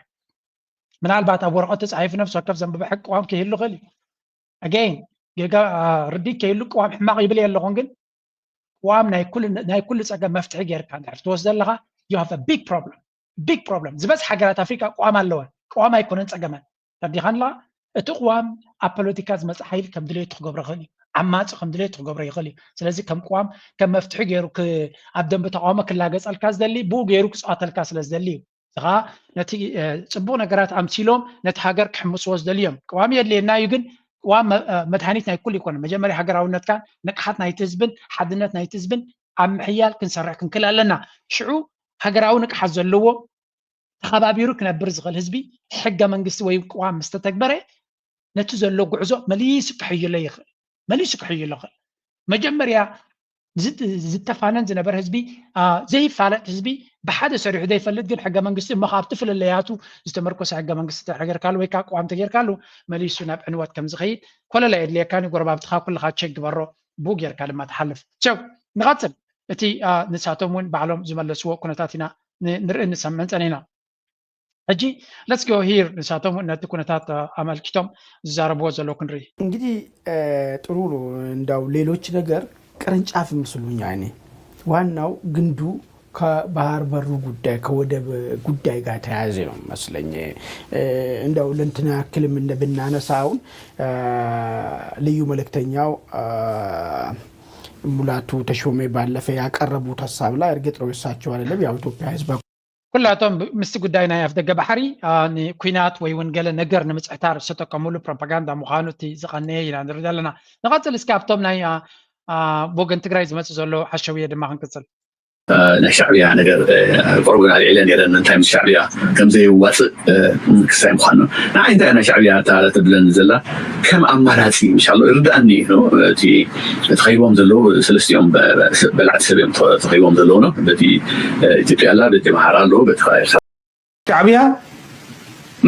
ምናልባት ኣብ ወረቐት ተፃሒፉ ነፍሲ ወከፍ ዘንብበ ሕጊ ቅዋም ክህሉ ይኽእል እዩ። ኣገይን ጌጋ ርዲት ከይሉ ቅዋም ሕማቕ ይብል የለኹን፣ ግን ቅዋም ናይ ኩሉ ፀገም መፍትሒ ጌርካ እንድሕር ትወስዶ ኣለኻ you have a big problem። ቢግ ፕሮብለም። ዝበዝሕ ሃገራት ኣፍሪቃ ቅዋም ኣለወን፣ ቅዋም ኣይኮነን ፀገመን። ተዲኻን ኣለኻ? እቲ ቅዋም ኣብ ፖለቲካ ዝመፅእ ሓይሊ ከም ድሌቱ ክገብሮ ይኽእል እዩ፣ ዓማፂ ከም ድሌቱ ክገብሮ ይኽእል እዩ። ስለዚ ከም ቅዋም ከም መፍትሒ ገይሩ ኣብ ደንቢ ተቃውሞ ክላገፀልካ ዝደሊ ብኡ ገይሩ ክፅዋተልካ ስለ ዝደሊ እዩ። እዚ ከዓ ነቲ ፅቡቅ ነገራት ኣምሲሎም ነቲ ሃገር ክሕምስዎ ዝደሊ እዮም። ቅዋም የድልየና እዩ፣ ግን ቅዋም መድሃኒት ናይ ኩሉ ይኮነ። መጀመርያ ሃገራውነትካ ንቅሓት ናይቲ ህዝብን ሓድነት ናይቲ ህዝብን ኣብ ምሕያል ክንሰርሕ ክንክእል ኣለና። ሽዑ ሃገራዊ ንቅሓት ዘለዎ ተኸባቢሩ ክነብር ዝኽእል ህዝቢ ሕገ መንግስቲ ወይ ቅዋም ምስ ተተግበረ ነቲ ዘሎ ጉዕዞ መሊሱ ክሕይሎ ይኽእል። መሊሱ ክሕይሎ ይኽእል። መጀመርያ ዝተፋነን ዝነበር ህዝቢ ዘይፋለጥ ህዝቢ ብሓደ ሰሪሑ ዘይፈልጥ ግን ሕገ መንግስቲ እሞ ካብቲ ፍልለያቱ ዝተመርኮሰ ሕገ መንግስቲ ተጌርካሉ ወይ ከዓ ቅዋም ተጌርካሉ መሊሱ ናብ ዕንወት ከም ዝኸይድ ኮለላ የድልየካን ጎረባብትኻ ኩልኻ ቸክ ግበሮ ብኡ ጌርካ ድማ ትሓልፍ ቸው ንቐፅል እቲ ንሳቶም እውን ባዕሎም ዝመለስዎ ኩነታት ኢና ንርኢ ንሰምዕን ፀኒና ሕጂ let's go here ንሳቶም ነቲ ኩነታት ኣመልኪቶም ዝዛረብዎ ዘለዉ ክንርኢ እንግዲህ ጥሩ ነው እንዳው ሌሎች ነገር ቅርንጫፍ ይመስሉኛል እኔ ዋናው ግንዱ ከባህር በሩ ጉዳይ ከወደብ ጉዳይ ጋር ተያያዘ ነው መስለኝ እንደው ለንትና ያክልም እንደ ብናነሳ አሁን ልዩ መልእክተኛው ሙላቱ ተሾሜ ባለፈ ያቀረቡት ሀሳብ ላይ እርግጥ ነው እሳቸው አይደለም ያው ኢትዮጵያ ህዝብ ኩላቶም ምስቲ ጉዳይ ናይ ኣፍደገ ባሕሪ ንኩናት ወይ እውን ገለ ነገር ንምፅሕታር ዝተጠቀሙሉ ፕሮፓጋንዳ ምዃኑ እቲ ዝቐነየ ኢና ንርኢ ዘለና ንቐፅል እስኪ ኣብቶም ናይ ብወገን ትግራይ ዝመፅእ ዘሎ ሓሸውየ ድማ ክንቅፅል ናይ ሻዕብያ ነገር ቆርቡን ኣልዒለ ነረን እንታይ ምስ ሻዕብያ ከም ዘየዋፅእ ክሳይ ምዃኑ ንዓይ እንታይ ናይ ሻዕብያ እታ ትብለኒ ዘላ ከም ኣማራፂ ምሻሎ ይርድኣኒ እዩ እቲ ተኸይቦም ዘለዉ ሰለስቲኦም በላዕቲ ሰብ እዮም ተኸይቦም ዘለዉ ነው በቲ ኢትዮጵያ ኣላ በቲ ኣምሓራ ኣለዉ በቲ ኤርትራ ሻዕብያ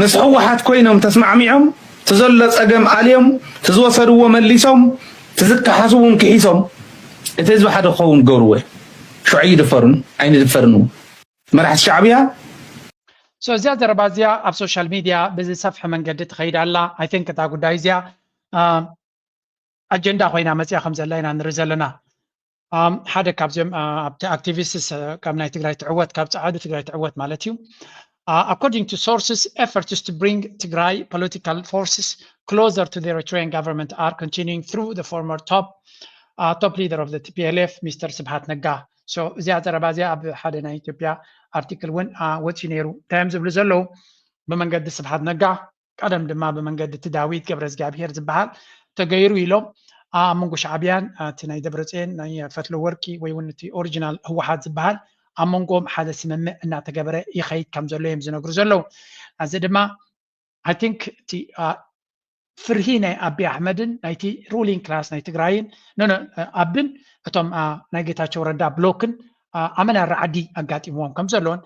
ምስ ህወሓት ኮይኖም ተስማዕሚዖም ትዘሎ ፀገም ኣልዮም ትዝወሰድዎ መሊሶም ትዝከሓሱ እውን ክሒሶም እቲ ህዝቢ ሓደ ክኸውን ገብርዎ ሽዑ ይድፈሩን ኣይንድፈርን እውን መራሕቲ ሻዕብያ እዚኣ ዘረባ እዚኣ ኣብ ሶሻል ሚድያ ብዝሰፍሐ መንገዲ ትኸይድ ኣላ ኣይንክ እታ ጉዳይ እዚኣ ኣጀንዳ ኮይና መፅያ ከም ዘላ ኢና ንርኢ ዘለና ሓደ ካብዚኦም ኣብቲ ኣክቲቪስትስ ካብ ናይ ትግራይ ትዕወት ካብ ፀዓዱ ትግራይ ትዕወት ማለት እዩ according to sources efforts to bring Tigray political forces closer to the Eritrean government are continuing through the former top uh, top leader of the T P L F Mister ስብሓት ነጋ so እዚኣ ዘረባ እዚኣ ኣብ ሓደ ናይ ኢትዮጵያ ኣርቲክል እውን ወፂኡ ነይሩ እንታይ እዮም ዝብሉ ዘለዉ ብመንገዲ ስብሓት ነጋ ቀደም ድማ ብመንገዲ እቲ ዳዊት ገብረ እግዚኣብሄር ዝበሃል ተገይሩ ኢሎም ኣብ መንጎ ሻዕብያን እቲ ናይ ደብረፅየን ናይ ፈትለ ወርቂ ወይ እውን እቲ ኦሪጂናል ህወሓት ዝበሃል ኣብ መንጎም ሓደ ስምምዕ እናተገበረ ይኸይድ ከም ዘሎ እዮም ዝነግሩ ዘለዉ እዚ ድማ I think እቲ ፍርሂ ናይ ኣቢ ኣሕመድን ናይቲ ruling class ናይ ትግራይን ኣብን እቶም ናይ ጌታቸው ረዳ ብሎክን ኣመና ራዕዲ ኣጋጢምዎም ከም ዘለውን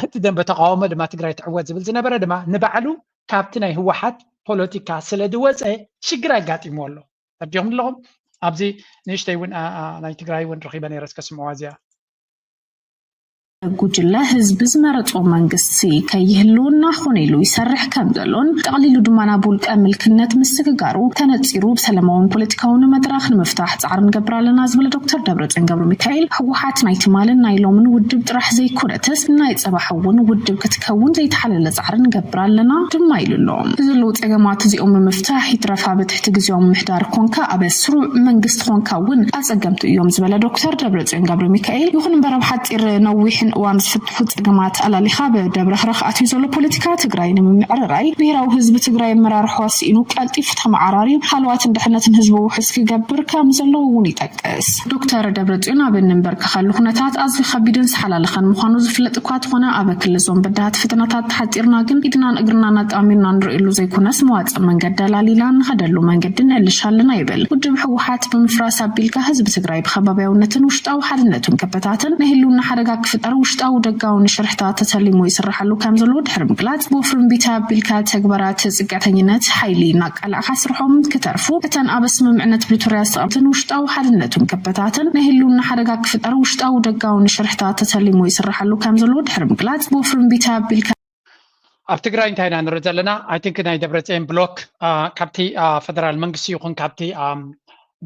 እቲ ደንበ ተቃውሞ ድማ ትግራይ ትዕወት ዝብል ዝነበረ ድማ ንባዕሉ ካብቲ ናይ ህወሓት ፖለቲካ ስለ ዝወፀ ሽግር ኣጋጢምዎ ኣሎ ተርዲኹም ኣለኹም ኣብዚ ንእሽተይ እውን ናይ ትግራይ እውን ረኺበ ነይረ እስከ ስምዕዋ እዚኣ ጉጅለ ህዝቢ ዝመረጾ መንግስቲ ከይህልውና ኾነ ኢሉ ይሰርሕ ከም ዘሎን ጠቕሊሉ ድማ ናብ ውልቀ ምልክነት ምስግጋሩ ተነጺሩ ብሰላማውን ፖለቲካውን መድረኽ ንምፍታሕ ጻዕሪ ንገብር ኣለና ዝበለ ዶክተር ደብረጽዮን ገብረ ሚካኤል ህወሓት ናይ ትማልን ናይ ሎምን ውድብ ጥራሕ ዘይኮነትስ ናይ ጽባሕ እውን ውድብ ክትከውን ዘይተሓለለ ጻዕሪ ንገብር ኣለና ድማ ኢሉ ኣሎ። ዘለዉ ጸገማት እዚኦም ንምፍታሕ ይትረፍ ኣብ ትሕቲ ግዜያዊ ምምሕዳር ኮንካ ኣብ ስሩዕ መንግስቲ ኮንካ እውን ኣጸገምቲ እዮም ዝበለ ዶክተር ደብረጽዮን ገብረ ሚካኤል ይኹን እምበር ኣብ ሓጺር ነዊሕን እዋን ዝፍትሑ ጸገማት ኣላሊኻ ብደብረኽረኽ ኣትዩ ዘሎ ፖለቲካ ትግራይ ንምምዕርራይ ብሄራዊ ህዝቢ ትግራይ ኣመራርሖ ስኢኑ ቀልጢፉ ተመዓራርዩ ሃለዋትን ድሕነትን ህዝቢ ውሑስ ክገብር ከም ዘለዎ እውን ይጠቅስ። ዶክተር ደብረጽዮን ኣብ እንንበርከኸሉ ኩነታት ኣዝዩ ከቢድን ዝሓላለኸን ምዃኑ ዝፍለጥ እኳ ተኾነ ኣብ ክሊ ዞን በዳሃት ፈተናታት ተሓጺርና ግን ኢድናን እግርናን ኣጣሚርና ንርእየሉ ዘይኮነስ መዋጽእ መንገዲ ኣላሊና ንኸደሉ መንገዲ ንእልሽ ኣለና ይብል። ውድብ ህወሓት ብምፍራስ ኣቢልካ ህዝቢ ትግራይ ብኸባቢያውነትን ውሽጣዊ ሓድነቱን ክበታተን ናይ ህልውና ሓደጋ ክፍጠር ውሽጣዊ ደጋውን ሽርሕታት ተተሊሙ ይስርሓሉ ከም ዘሎ ድሕሪ ምግላጽ ብወፍሪ እምቢታ ኣቢልካ ተግባራት ጽግዕተኝነት ሓይሊ እናቃላዕካ ስርሖም ክተርፉ እተን ኣብ ስምምዕነት ፕሪቶርያ ዝተቐምትን ውሽጣዊ ሓድነቱን ክበታተን ናይ ህልውና ሓደጋ ክፍጠር ውሽጣዊ ደጋውን ሽርሕታት ተተሊሙ ይስርሓሉ ከም ዘሎ ድሕሪ ምግላጽ ብወፍሪ እምቢታ ኣቢልካ ኣብ ትግራይ እንታይ ኢና ንርኢ ዘለና ኣይንክ ናይ ደብረፅየን ብሎክ ካብቲ ፈደራል መንግስቲ ይኹን ካብቲ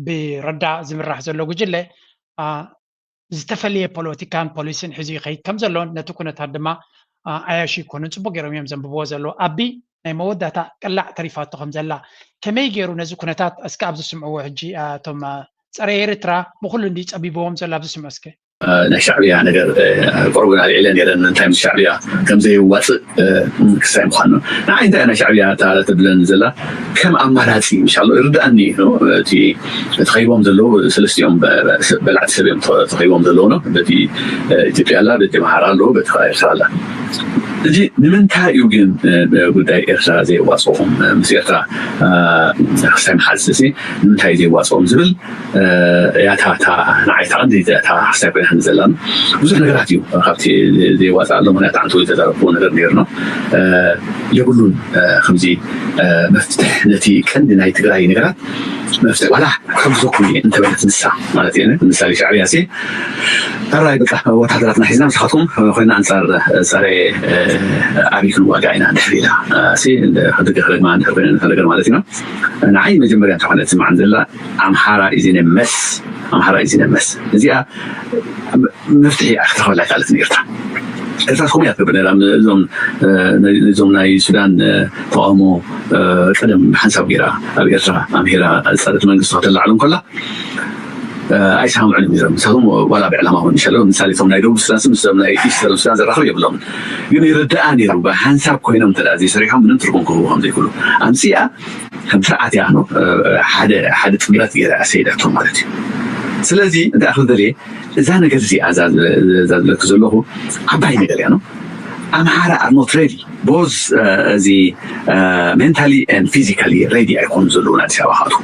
ብረዳ ዝምራሕ ዘሎ ጉጅለ ዝተፈለየ ፖለቲካን ፖሊሲን ሒዙ ይኸይድ ከም ዘሎን ነቲ ኩነታት ድማ ኣያሹ ይኮኑን ፅቡቅ ገይሮም እዮም ዘንብብዎ ዘለዉ ኣቢ ናይ መወዳታ ቅላዕ ተሪፋቶ ከም ዘላ ከመይ ገይሩ ነዚ ኩነታት እስከ ኣብዚ ስምዕዎ ሕጂ እቶም ፀረ ኤርትራ ብኩሉ እንዲ ፀቢብዎም ዘሎ ኣብዚ ስምዑ እስከ ናይ ሻዕብያ ነገር ቆርቡን ኣልዒለ ነረን እንታይ ምስ ሻዕብያ ከም ዘየዋፅእ ክሳይ ምዃኑ ንዓይ እንታይ ናይ ሻዕብያ እታ ትብለኒ ዘላ ከም ኣማራፂ ምሻሎ ይርድኣኒ እዩ እቲ ተኸይቦም ዘለዉ ሰለስቲኦም በላዕቲ ሰብ እዮም ተኸይቦም ዘለዉ ነው በቲ ኢትዮጵያ ኣላ በቲ ኣምሓራ ኣለዉ በቲ ኤርትራ ኣላ ሕጂ ንምንታይ እዩ ግን ጉዳይ ኤርትራ ዘየዋፅኦም? ምስ ኤርትራ ክሳይ መሓዝ ሲ ንምንታይ ዘየዋፅኦም ዝብል ያታታ ንዓይታ ቀንዲ ታ ክሳይ ኮይና ዘላ ብዙሕ ነገራት እዩ ካብቲ ዘየዋፅኣሎ። ምክንያት ኣንተ ዝተዛረብዎ ነገር ነይርኖ የብሉን ከምዚ መፍትሕ ነቲ ቀንዲ ናይ ትግራይ ነገራት መፍትሕ ዋላ ከምዝዘኩም እንተበለት ንሳ ማለት እዩ። ምሳሌ ሻዕብያ ሲ ኣራይ በቃ ወታደራትና ሒዝና ንስኻትኩም ኮይና ኣንፃር ፀረ ኣብይ ክንዋጋ ኢና እንድሕር ኢላ ሲ ክድግፍ ድማ እንድሕር ኮይነ ነገር ማለት ኢና። ንዓይ መጀመርያ እንተኾነ ትስማዕን ዘላ ኣምሓራ ኢዚነ መስ ኣምሓራ ኢዚነ መስ እዚኣ መፍትሒ ክትረኸበላ ይካለት ኤርትራ። ኤርትራ ከምኡ እያ ትገብር ነራ። እዞም ናይ ሱዳን ተቃውሞ ቀደም ሓንሳብ ገይራ ኣብ ኤርትራ ኣምሂራ ፀረ እቲ መንግስቲ ከተላዕሎ እንከላ ኣይሰማምዑን እዮም ነሮም። ንሳቶም ዋላ ብዕላማ እውን ይሸለው ምሳሌ እቶም ናይ ደቡብ ሱዳን ምስ ናይ ኢስተርን ሱዳን ዘራኽብ የብሎምን። ግን ይርዳኣ ነይሩ ብሓንሳብ ኮይኖም እንተ ዘይሰሪሖም ምንም ትርጉም ክህቡ ከም ዘይክእሉ ኣምፅኣ ከም ስርዓት እያ ሓደ ጥምረት ገይራ ሰይዳቶም ማለት እዩ። ስለዚ እንታይ ክብል ደልየ እዛ ነገር እዚኣ እዛ ዝብለክ ዘለኹ ዓባይ ነገር እያ ነው። ኣምሓራ are not ready both እዚ mentally and physically ready ኣይኮኑ ዘለዉ ኣዲስ ኣበባ ካቱ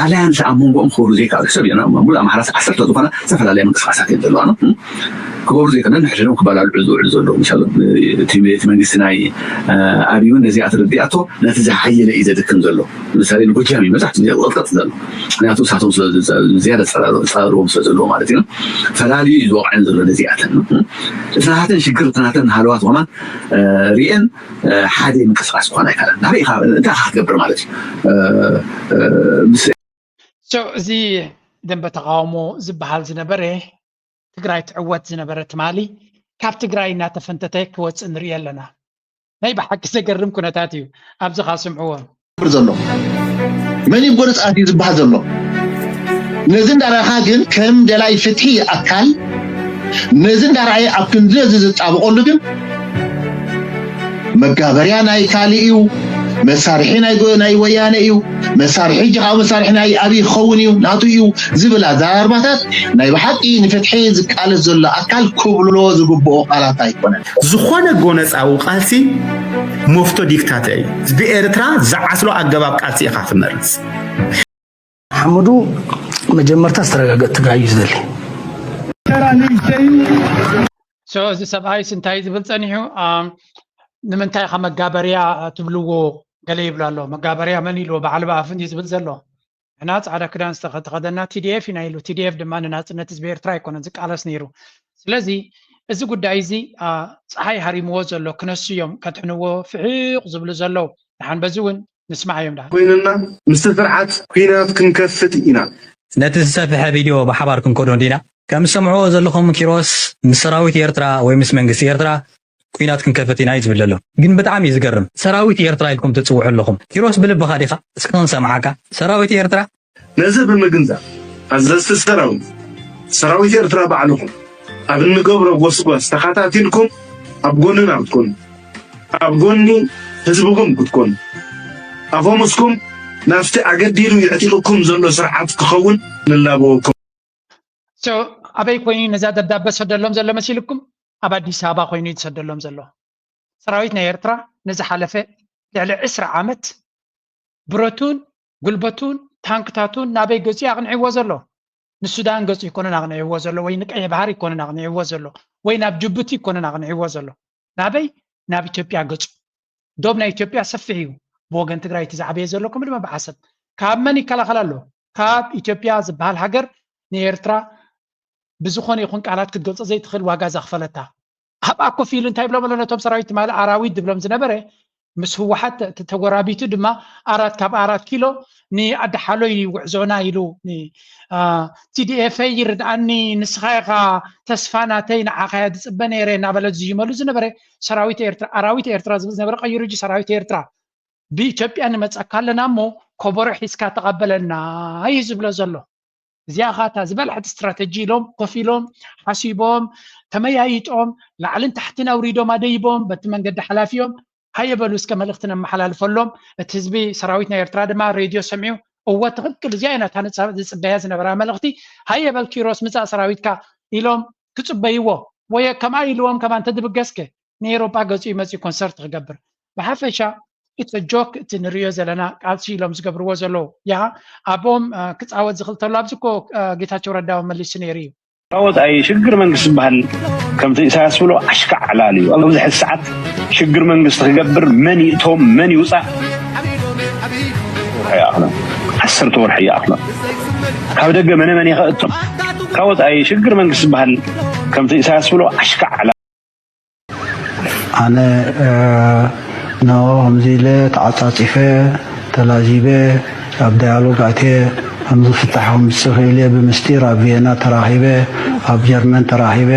ኣልያንስ ኣብ መንጎኦም ክገብሩ ዘይከኣሉ ሰብ እዮም። ሙሉ ኣምሓራ ዓሰርተ ዝኾና ዝተፈላለያ ምንቅስቃሳት እዮም ዘለዋ ነው ክገብሩ ዘይከኣሉ ንሕድሕዶም ክበላልዑ ዝውዕሉ ዘለዉ እቲ መንግስቲ ናይ ኣብይ እውን ነዚኣ ተረዲኣቶ ነቲ ዝሓየለ እዩ ዘድክም ዘሎ። ምሳሌ ንጎጃም እዩ መብዛሕትኡ ግዜ ዝቕጥቀጥ ዘሎ ምክንያቱ ንሳቶም ዝያዳ ዝፀረርዎም ስለ ዘለዎ ማለት እዩ። ፈላልዩ እዩ ዝወቕዐን ዘሎ ነዚኣተን እቲ ናሃተን ሽግር እቲ ናሃተን ሃለዋት ከማን ሪኤን ሓደ ምንቅስቃስ ክኾን ኣይካለን። ናበይ ኢኻ እንታይ ኢኻ ክትገብር ማለት እዩ። እዚ ደንበ ተቃውሞ ዝበሃል ዝነበረ ትግራይ ትዕወት ዝነበረ ትማሊ ካብ ትግራይ እናተፈንተተ ክወፅእ ንርኢ ኣለና። ናይ ብሓቂ ዘገርም ኩነታት እዩ። ኣብዚ ካስምዕዎ ዘሎ መን እዩ ጎነፃት እዩ ዝበሃል ዘሎ ነዚ እንዳረኣኻ ግን ከም ደላይ ፍትሒ ኣካል ነዚ እንዳረኣየ ኣብ ክንዲ ነዚ ዝጣበቐሉ ግን መጋበርያ ናይ ካልእ እዩ፣ መሳርሒ ናይ ወያነ እዩ፣ መሳርሒ ሕጂ ከዓ መሳርሒ ናይ ኣብይ ክኸውን እዩ፣ ናቱ እዩ ዝብል ኣዘራርባታት ናይ ብሓቂ ንፍትሒ ዝቃለስ ዘሎ ኣካል ክብሎ ዝግብኦ ቃላት ኣይኮነን። ዝኾነ ጎነፃዊ ቃልሲ መፍቶ ዲክታተር እዩ። ብኤርትራ ዝዓስሎ ኣገባብ ቃልሲ ኢኻ ትመርፅ። ሓምዱ መጀመርታ ዝተረጋገጥ ትግራይ እዩ ዝደሊ። So እዚ ሰብኣይስ እንታይ ዝብል ፀኒሑ? ኣም፣ ንምንታይ ኢኻ መጋበርያ ትብልዎ? ገለ ይብል ኣሎ። መጋበርያ መን ኢልዎ? በዓል ብኣፍን እዩ ዝብል ዘሎ። ንሕና ፃዕዳ ክዳን ዝተኸ- ተኸደና ቲዲኤፍ ኢና ኢሉ። ቲዲኤፍ ድማ ንናፅነት ህዝቢ ኤርትራ ኣይኮነን ዝቃለስ ነይሩ። ስለዚ እዚ ጉዳይ እዚ ኣ፣ ፀሓይ ሃሪምዎ ዘሎ ክነሱ እዮም ከድሕንዎ ፍሒቕ ዝብሉ ዘለዉ። ደሓን በዚ እውን ንስማዓዮም ደሓን። ኮይንና ምስቲ ስርዓት ኲናት ክንከፍት ኢና። ነቲ ዝሰፍሐ ቪድዮ ብሓባር ክንከዶ እንዲና። ከም ዝሰምዕዎ ዘለኹም ኪሮስ ምስ ሰራዊት ኤርትራ ወይ ምስ መንግስቲ ኤርትራ ኲናት ክንከፍት ኢና እዩ ዝብል ዘሎ። ግን ብጣዕሚ እዩ ዝገርም። ሰራዊት ኤርትራ ኢልኩም ትጽውዑ ኣለኹም። ኪሮስ ብልብኻ ዲኻ? እስኪ ክንሰምዓካ። ሰራዊት ኤርትራ? ነዚ ብምግንዛብ ኣዘዝቲ ሰራዊት፣ ሰራዊት ኤርትራ ባዕልኹም ኣብ እንገብሮ ጎስጓስ ተኻታቲልኩም ኣብ ጎንና ክትኮኑ ኣብ ጎኒ ህዝብኹም ክትኮኑ ኣፈሙስኩም ናብቲ ኣገዲዱ የዕጢቕኩም ዘሎ ስርዓት ክኸውን ንላበወኩም። ኣበይ ኮይኑ ነዛ ደብዳበ ዝሰደሎም ዘሎ መሲልኩም? ኣብ ኣዲስ ኣበባ ኮይኑ እዩ ዝሰደሎም ዘሎ። ሰራዊት ናይ ኤርትራ ንዝሓለፈ ልዕሊ ዕስራ ዓመት ብረቱን ጉልበቱን ታንክታቱን ናበይ ገጹ ኣቕኒዕዎ ዘሎ? ንሱዳን ገጹ ኣይኮነን ኣቕኒዕዎ ዘሎ ወይ ንቀይሕ ባሕሪ ኣይኮነን ኣቕኒዕዎ ዘሎ ወይ ናብ ጅቡቲ ኣይኮነን ኣቕኒዕዎ ዘሎ። ናበይ? ናብ ኢትዮጵያ ገጹ። ዶብ ናይ ኢትዮጵያ ሰፊሕ እዩ። ብወገን ትግራይ እቲ ዝዓበየ ዘሎ ከምኡ ድማ ብዓሰብ። ካብ መን ይከላኸል ኣሎ? ካብ ኢትዮጵያ ዝበሃል ሃገር ንኤርትራ ብዝኾነ ይኹን ቃላት ክትገልጾ ዘይትኽእል ዋጋ ዘኽፈለታ። ኣብኣ ኮፍ ኢሉ እንታይ ይብሎም ኣሎ ነቶም ሰራዊት ትማሊ ኣራዊት ዝብሎም ዝነበረ ምስ ህወሓት ተጎራቢቱ ድማ ኣራት ካብ ኣራት ኪሎ ንኣዳሓሎ እዩ ጉዕዞና ኢሉ ቲዲኤፈይ ይርድኣኒ ንስኻ ኢኻ ተስፋ ናተይ ንዓኻ እያ ዝፅበ ነይረ እናበለ ዝይመሉ ዝነበረ ሰራዊት ኤርትራ ኣራዊት ኤርትራ ዝብል ዝነበረ ቀይሩ ጂ ሰራዊት ኤርትራ ብኢትዮጵያ ንመፀካ ኣለና እሞ ኮቦሮ ሒዝካ ተቐበለና እዩ ዝብሎ ዘሎ። እዚኣ ኻታ ዝበልሐት ስትራተጂ ኢሎም ኮፍ ኢሎም ሓሲቦም ተመያይጦም ላዕልን ታሕትን ኣውሪዶም ኣደይቦም በቲ መንገዲ ሓላፊኦም ሃየ በሉ እስከ መልእኽቲ ነመሓላልፈሎም። እቲ ህዝቢ ሰራዊት ናይ ኤርትራ ድማ ሬድዮ ሰሚዑ እወ ትኽክል እዚኣ ኢና እታ ዝፅበያ ዝነበራ መልእኽቲ ሃየ በል ኪሮስ ምፃእ ሰራዊትካ ኢሎም ክፅበይዎ ወይ ከምኣ ኢልዎም ከማን ተድብገስከ ንኤሮጳ ገጹ ይመጽእ ኮንሰርት ክገብር። ብሓፈሻ it's a joke እቲ ንርእዮ ዘለና ቃልሲ ኢሎም ዝገብርዎ ዘለዉ። ያ ኣቦም ክጻወት ዝኽእል ተሎ ኣብዚ እኮ ጌታቸው ረዳ መሊሱ ነይሩ እዩ። ካብ ወጻኢ ሽግር መንግስቲ ዝበሃል ከምቲ ኢሳያስ ብሎ ኣሽካዕ ዕላል እዩ። ኣብዚ ሕዚ ሰዓት ሽግር መንግስቲ ክገብር መን ይእቶም መን ይውጻእ ይኣኽሎ። ዓሰርተ ወርሒ ይኣኽሎ። ካብ ደገ መነ መን ይኸእቶም። ካብ ወጻኢ ሽግር መንግስቲ ዝበሃል ከምቲ ኢሳያስ ብሎ ኣሽካዕ ዕላል ኣነ ንኦ ከምዚ ኢለ ተዓጻጺፈ ተላዚበ ኣብ ዳያሎግ ኣትየ ከምዚ ፍታሕ ከምጽእ ክእል እየ ብምስጢር ኣብ ቪየና ተራኺበ ኣብ ጀርመን ተራኺበ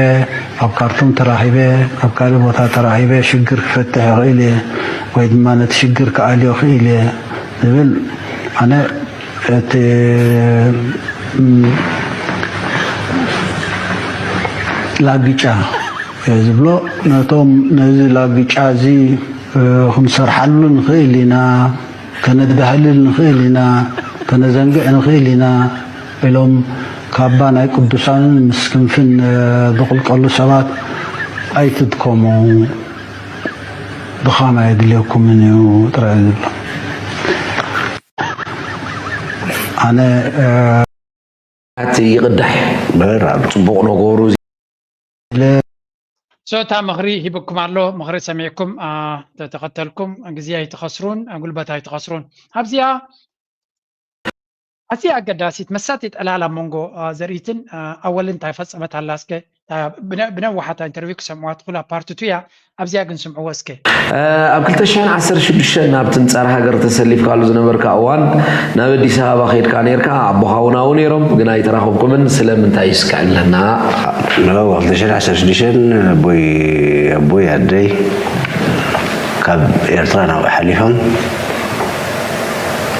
ኣብ ካርቱም ተራኺበ ኣብ ካልእ ቦታ ተራኺበ ሽግር ክፈትሕ ይኽእል እየ ወይ ድማ ነቲ ሽግር ክኣልዮ ክእል እየ ዝብል ኣነ እቲ ላግጫ ዝብሎ ነቶም ነዚ ላግጫ እዚ ክንሰርሓሉ ንኽእል ኢና፣ ከነዳህልል ንኽእል ኢና፣ ከነዘንግዕ ንኽእል ኢና ኢሎም ካባ ናይ ቅዱሳንን ምስ ክንፍን ዝቕልቀሉ ሰባት ኣይትድከሙ፣ ድኻም ኣየድልየኩምን እዩ ጥራይ ዝብሎ። ኣነ ኣቲ ይቕዳሕ በር ኣሎ ጽቡቕ ነገሩ ሶታ ምኽሪ ሂብኩም ኣሎ። ምኽሪ ሰሚዕኩም ተተኸተልኩም ግዜ ኣይትኸስሩን ጉልበት ኣይትኸስሩን። ኣብዚኣ ኣዝያ ኣገዳሲት መሳጢት ዕላል ኣብ መንጎ ዘርእትን ኣወልን እንታይ ፈጸመት ኣላ እስከ ብነዋሓታ ኢንተርቪው ክሰምዋ ትኽእሉ ኣብ ፓርት ቱ እያ ኣብዚኣ ግን ስምዕዎ እስከ ኣብ ክልተ ሽሕን ዓሰርተ ሽዱሽተን ናብቲ ንጻር ሃገር ተሰሊፍካሉ ዝነበርካ እዋን ናብ ኣዲስ ኣበባ ከይድካ ነርካ ኣቦኻ እውን ኣብኡ ነይሮም ግን ኣይተራኸብኩምን ስለምንታይ እስከ ዕለና ኣብ ክልተ ሽሕን ዓሰርተ ሽዱሽተን ኣቦይ ኣቦይ ኣደይ ካብ ኤርትራ ናብኡ ሓሊፎም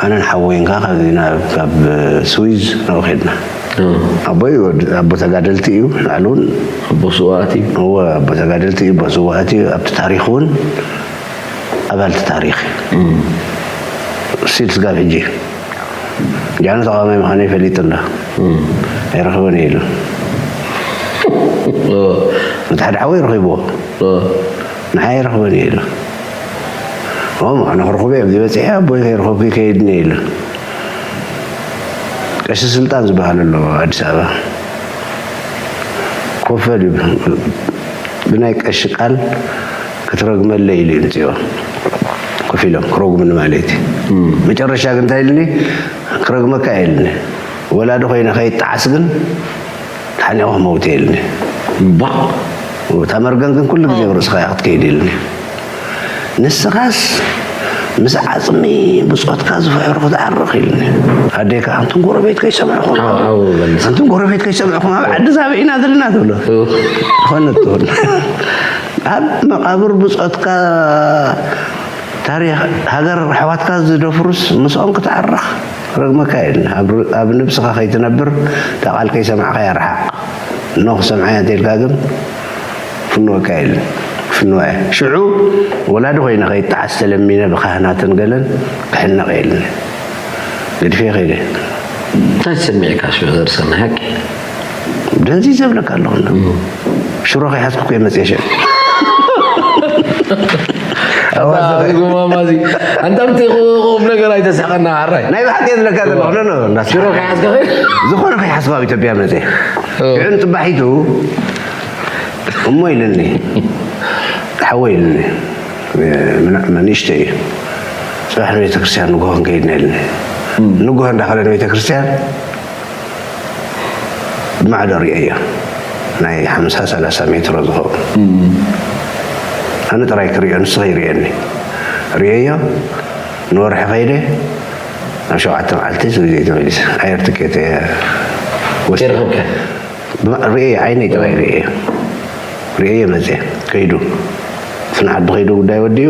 ኣነን ሓወይን ከኣ ካብዚ ናብ ካብ ስዊዝ ናብኡ ከድና። ኣቦይ ወዲ ኣቦ ተጋደልቲ እዩ። ንባዕሉ እውን ኣቦ ስውኣት እዩ። እወ ኣቦ ተጋደልቲ እዩ፣ ኣቦ ስውኣት እዩ። ኣብቲ ታሪኽ እውን ኣባልቲ ታሪኽ እዩ። ስቲል ስጋብ ሕጂ ጃኖ ተቓዋማይ ምዃነይ ፈሊጡ ኣሎ። ኣይረኽቦን እየ ኢሉ። እቲ ሓደ ሓወይ ረኺብዎ። ንዓይ ኣይረኽቦን እየ ኢሉ። እሞ ኣነ ክረኽቦ እየ ኣብዚ በጺሐ ኣቦይ ከይረኸብኩ ኣይከይድን እየ ኢሉ። ቀሺ ስልጣን ዝበሃል ኣሎ ኣዲስ ኣበባ ኮፍ በል ይብል። ብናይ ቀሺ ቃል ክትረግመለይ ኢሉ እዩ ምጽኦ። ኮፍ ኢሎም ክረጉምኒ ማለት እዩ። መጨረሻ ግን እንታይ ኢሉኒ? ክረግመካ እየ ኢሉኒ። ወላዲ ኮይነ ከይጠዓስ ግን ተሓኒቑ ክመውት እየ ኢሉኒ። እባ እታ መርገም ግን ኩሉ ግዜ ኣብ ርእስኻ እያ ክትከይድ ኢሉኒ። ንስኻስ ምስ ዓጽሚ ብጾትካ ዝፍሕሩ ክትዓርኽ ኢሉኒ። ኣደይ ከኣ ኣንቱም ጎረቤት ከይሰምዑኹም ኣንቱም ጎረቤት ከይሰምዑኹም ኣብ ዓዲ ዛብእ ኢና ዘለና ትብሎ። ዝኾነት ትኹን ኣብ መቓብር ብጾትካ ታሪኽ ሃገር ኣሕዋትካ ዝደፍሩስ ምስኦም ክትዓርኽ ረግመካ የለን። ኣብ ንብስኻ ከይትነብር እታ ቃል ከይሰማዕኻያ ርሓቕ። እኖ ክሰምዓያ እንተኢልካ ግን ክፍንወካ የለን። ክፍንዋ እየ። ሽዑ ወላዲ ኮይነ ከይጠዓስ ተለሚነ ብካህናትን ገለን ክሕነቕ የለን። ገዲፈዮ ከይደ። እንታይ ተሰሚዕካ ሽዑ ዘርሰናይ ሓቂ? ደንዚዘ እብለካ ኣለኹ። ሽሮ ከይሓዝኩ እኮ እየ መፅየ ሽዑ። ኣታ እዚ ጉማማ እዚ ኣንታ ምትይ ቁም ነገር ኣይተስሕቐና ዓራይ። ናይ ብሓቂ እየ ዝብለካ ዘለኹ። ኖ ኖ እንዳስ ሽሮ ከይሓዝካ ኸይድ? ዝኾነ ከይሓዝኩ ኣብ ኢትዮጵያ መፅየ። ሽዑ ንፅባሒቱ እሞ ኢለኒ ሓወይ ኢለኒ ንእሽተይ እዩ። ፅባሕ ንቤተክርስትያን ንግሆ ክንከይድ ኢና ኢለኒ። ንግሆ እንዳኸደ ንቤተክርስትያን ብማዕዶ ርእየዮ ናይ ሓምሳ ሰላሳ ሜትሮ ዝኸውን ኣነ ጥራይ ክርእዮ ንሱ ከይርእየኒ ርእየዮ። ንወርሒ ከይደ ናብ ሸውዓተ መዓልቲ ስግዜ ተመሊሰ ኣየር ትኬት እየ ወሲደ። ይረኸብከ ብማ- ርእየ ዓይነይ ጥራይ ርእየ ርእየ መፅየ ከይዱ ስነ ዓዲ ከይዱ ጉዳይ ወዲኡ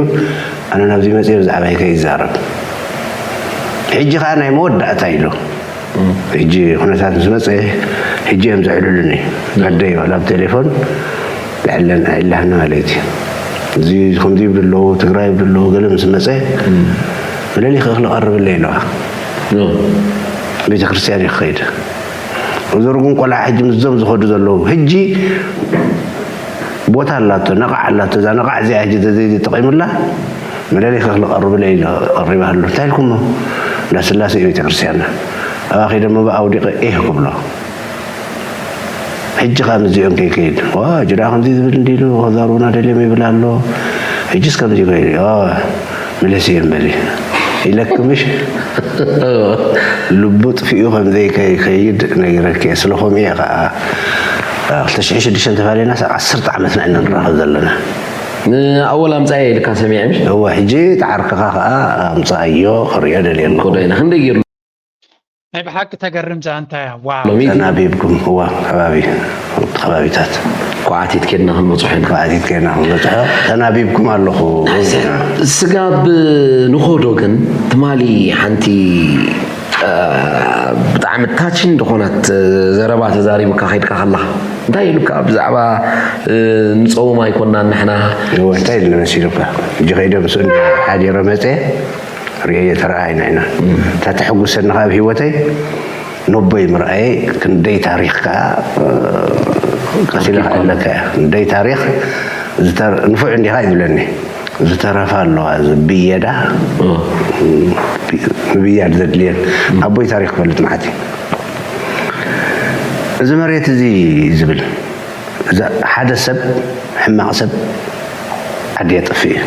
ኣነ ናብዚ መፅየ ብዛዕባይ ከይዛረብ ሕጂ ከዓ ናይ መወዳእታ ኢሉ ሕጂ ኩነታት ምስ መፀ ሕጂ እዮም ዘዕልሉኒ ኣደይ ዋላ ብቴሌፎን ዝዕለን ኣይላህኒ ማለት እዩ እዚ ከምዚ ይብሉ ኣለዉ ትግራይ ይብሉ ኣለዉ ገለ ምስ መፀ ብለሊኸ ክልቐርብለ ኢለዋ ቤተክርስትያን እዩ ክኸይድ እዞም ግን ቆልዓ ሕጂ ምስዞም ዝኸዱ ዘለዉ ሕጂ ቦታ ኣላቶ፣ ነቓዕ ኣላቶ። እዛ ነቓዕ እዚኣ ሕጂ ተዘይተጠቒሙላ መለለይ ክቕርብለይ ኢሉ ቀሪባ ኣሎ። እንታይ ኢልኩሞ? እንዳ ስላሴ እዩ ቤተክርስትያንና። ኣብኣ ከይደ እሞ ኣውዲቐ ኤህ ክብሎ። ሕጂ ካብ እዚኦም ከይከይድ፣ ዋ፣ ሕጂ ደኣ ከምዚ ዝብል እንዲ ኢሉ፣ ከዛርቡና ደልዮም ይብል ኣሎ። ሕጂስ ከምዚ ኮይኑ፣ ዋ፣ መለስ እዮም በሊ ኢለኪ ምሽ? ልቡ ጥፊኡ ከም ዘይከይድ ነጊረኪ እየ። ስለ ከምኡ እየ ከዓ ክልተ ሽሕን ሽዱሽተን ተፋለና፣ ዓሰርተ ዓመትና ኢና ንራኸብ ዘለና። ንኣወል ኣምጻእየ ኢልካ ሰሚዐ ምሽ? እወ፣ ሕጂ እቲ ዓርክኻ ከዓ ኣምጻኣዮ ክርእዮ ደልየ ኣለኹ። ኮዶ ኢና። ክንደይ ገይሩ? ናይ ብሓቂ ተገርም ዛንታ እያ። ዋው። ሎሚ ተናቢብኩም፣ እዋ፣ ከባቢ፣ ከባቢታት። ኳዕቲት ኬድና ክንበጽሖ ኢና። ኳዕቲት ኬድና ክንበጽሖ ተናቢብኩም ኣለኹ። ስጋብ ንኾዶ ግን ትማሊ ሓንቲ፣ እ፣ ብጣዕሚ ታችን ዝኾነት ዘረባ ተዛሪቡካ ከይድካ ከለኻ፣ እንታይ ኢሉካ ብዛዕባ፣ እ፣ ንጸውም ኣይኮናን ንሕና? እወ፣ እንታይ ኢሉ መሲሉካ? ሕጂ ከይደ ምስኡ እንዲ ሓዲረ መጸ፣ ርእየ ተረኣይና ኢና። እታ ተሐጉሰኒ ካብ ህይወተይ ነቦይ ምርኣየ፣ ክንደይ ታሪኽ ከኣ፣ እ፣ ቀሲለ ከኣለካ እያ። ክንደይ ታሪኽ ዝተር-፣ ንፉዕ እንዲኻ ይብለኒ። ዝተረፋ ኣለዋ፣ እዚ ብየዳ፣ እ። ምብያድ ዘድልየን። ኣቦይ ታሪኽ ክፈልጥ መዓት እዩ። እዚ መሬት እዚ ዝብል፣ እዛ ሓደ ሰብ፣ ሕማቕ ሰብ ዓዲ የጥፍእ እዩ።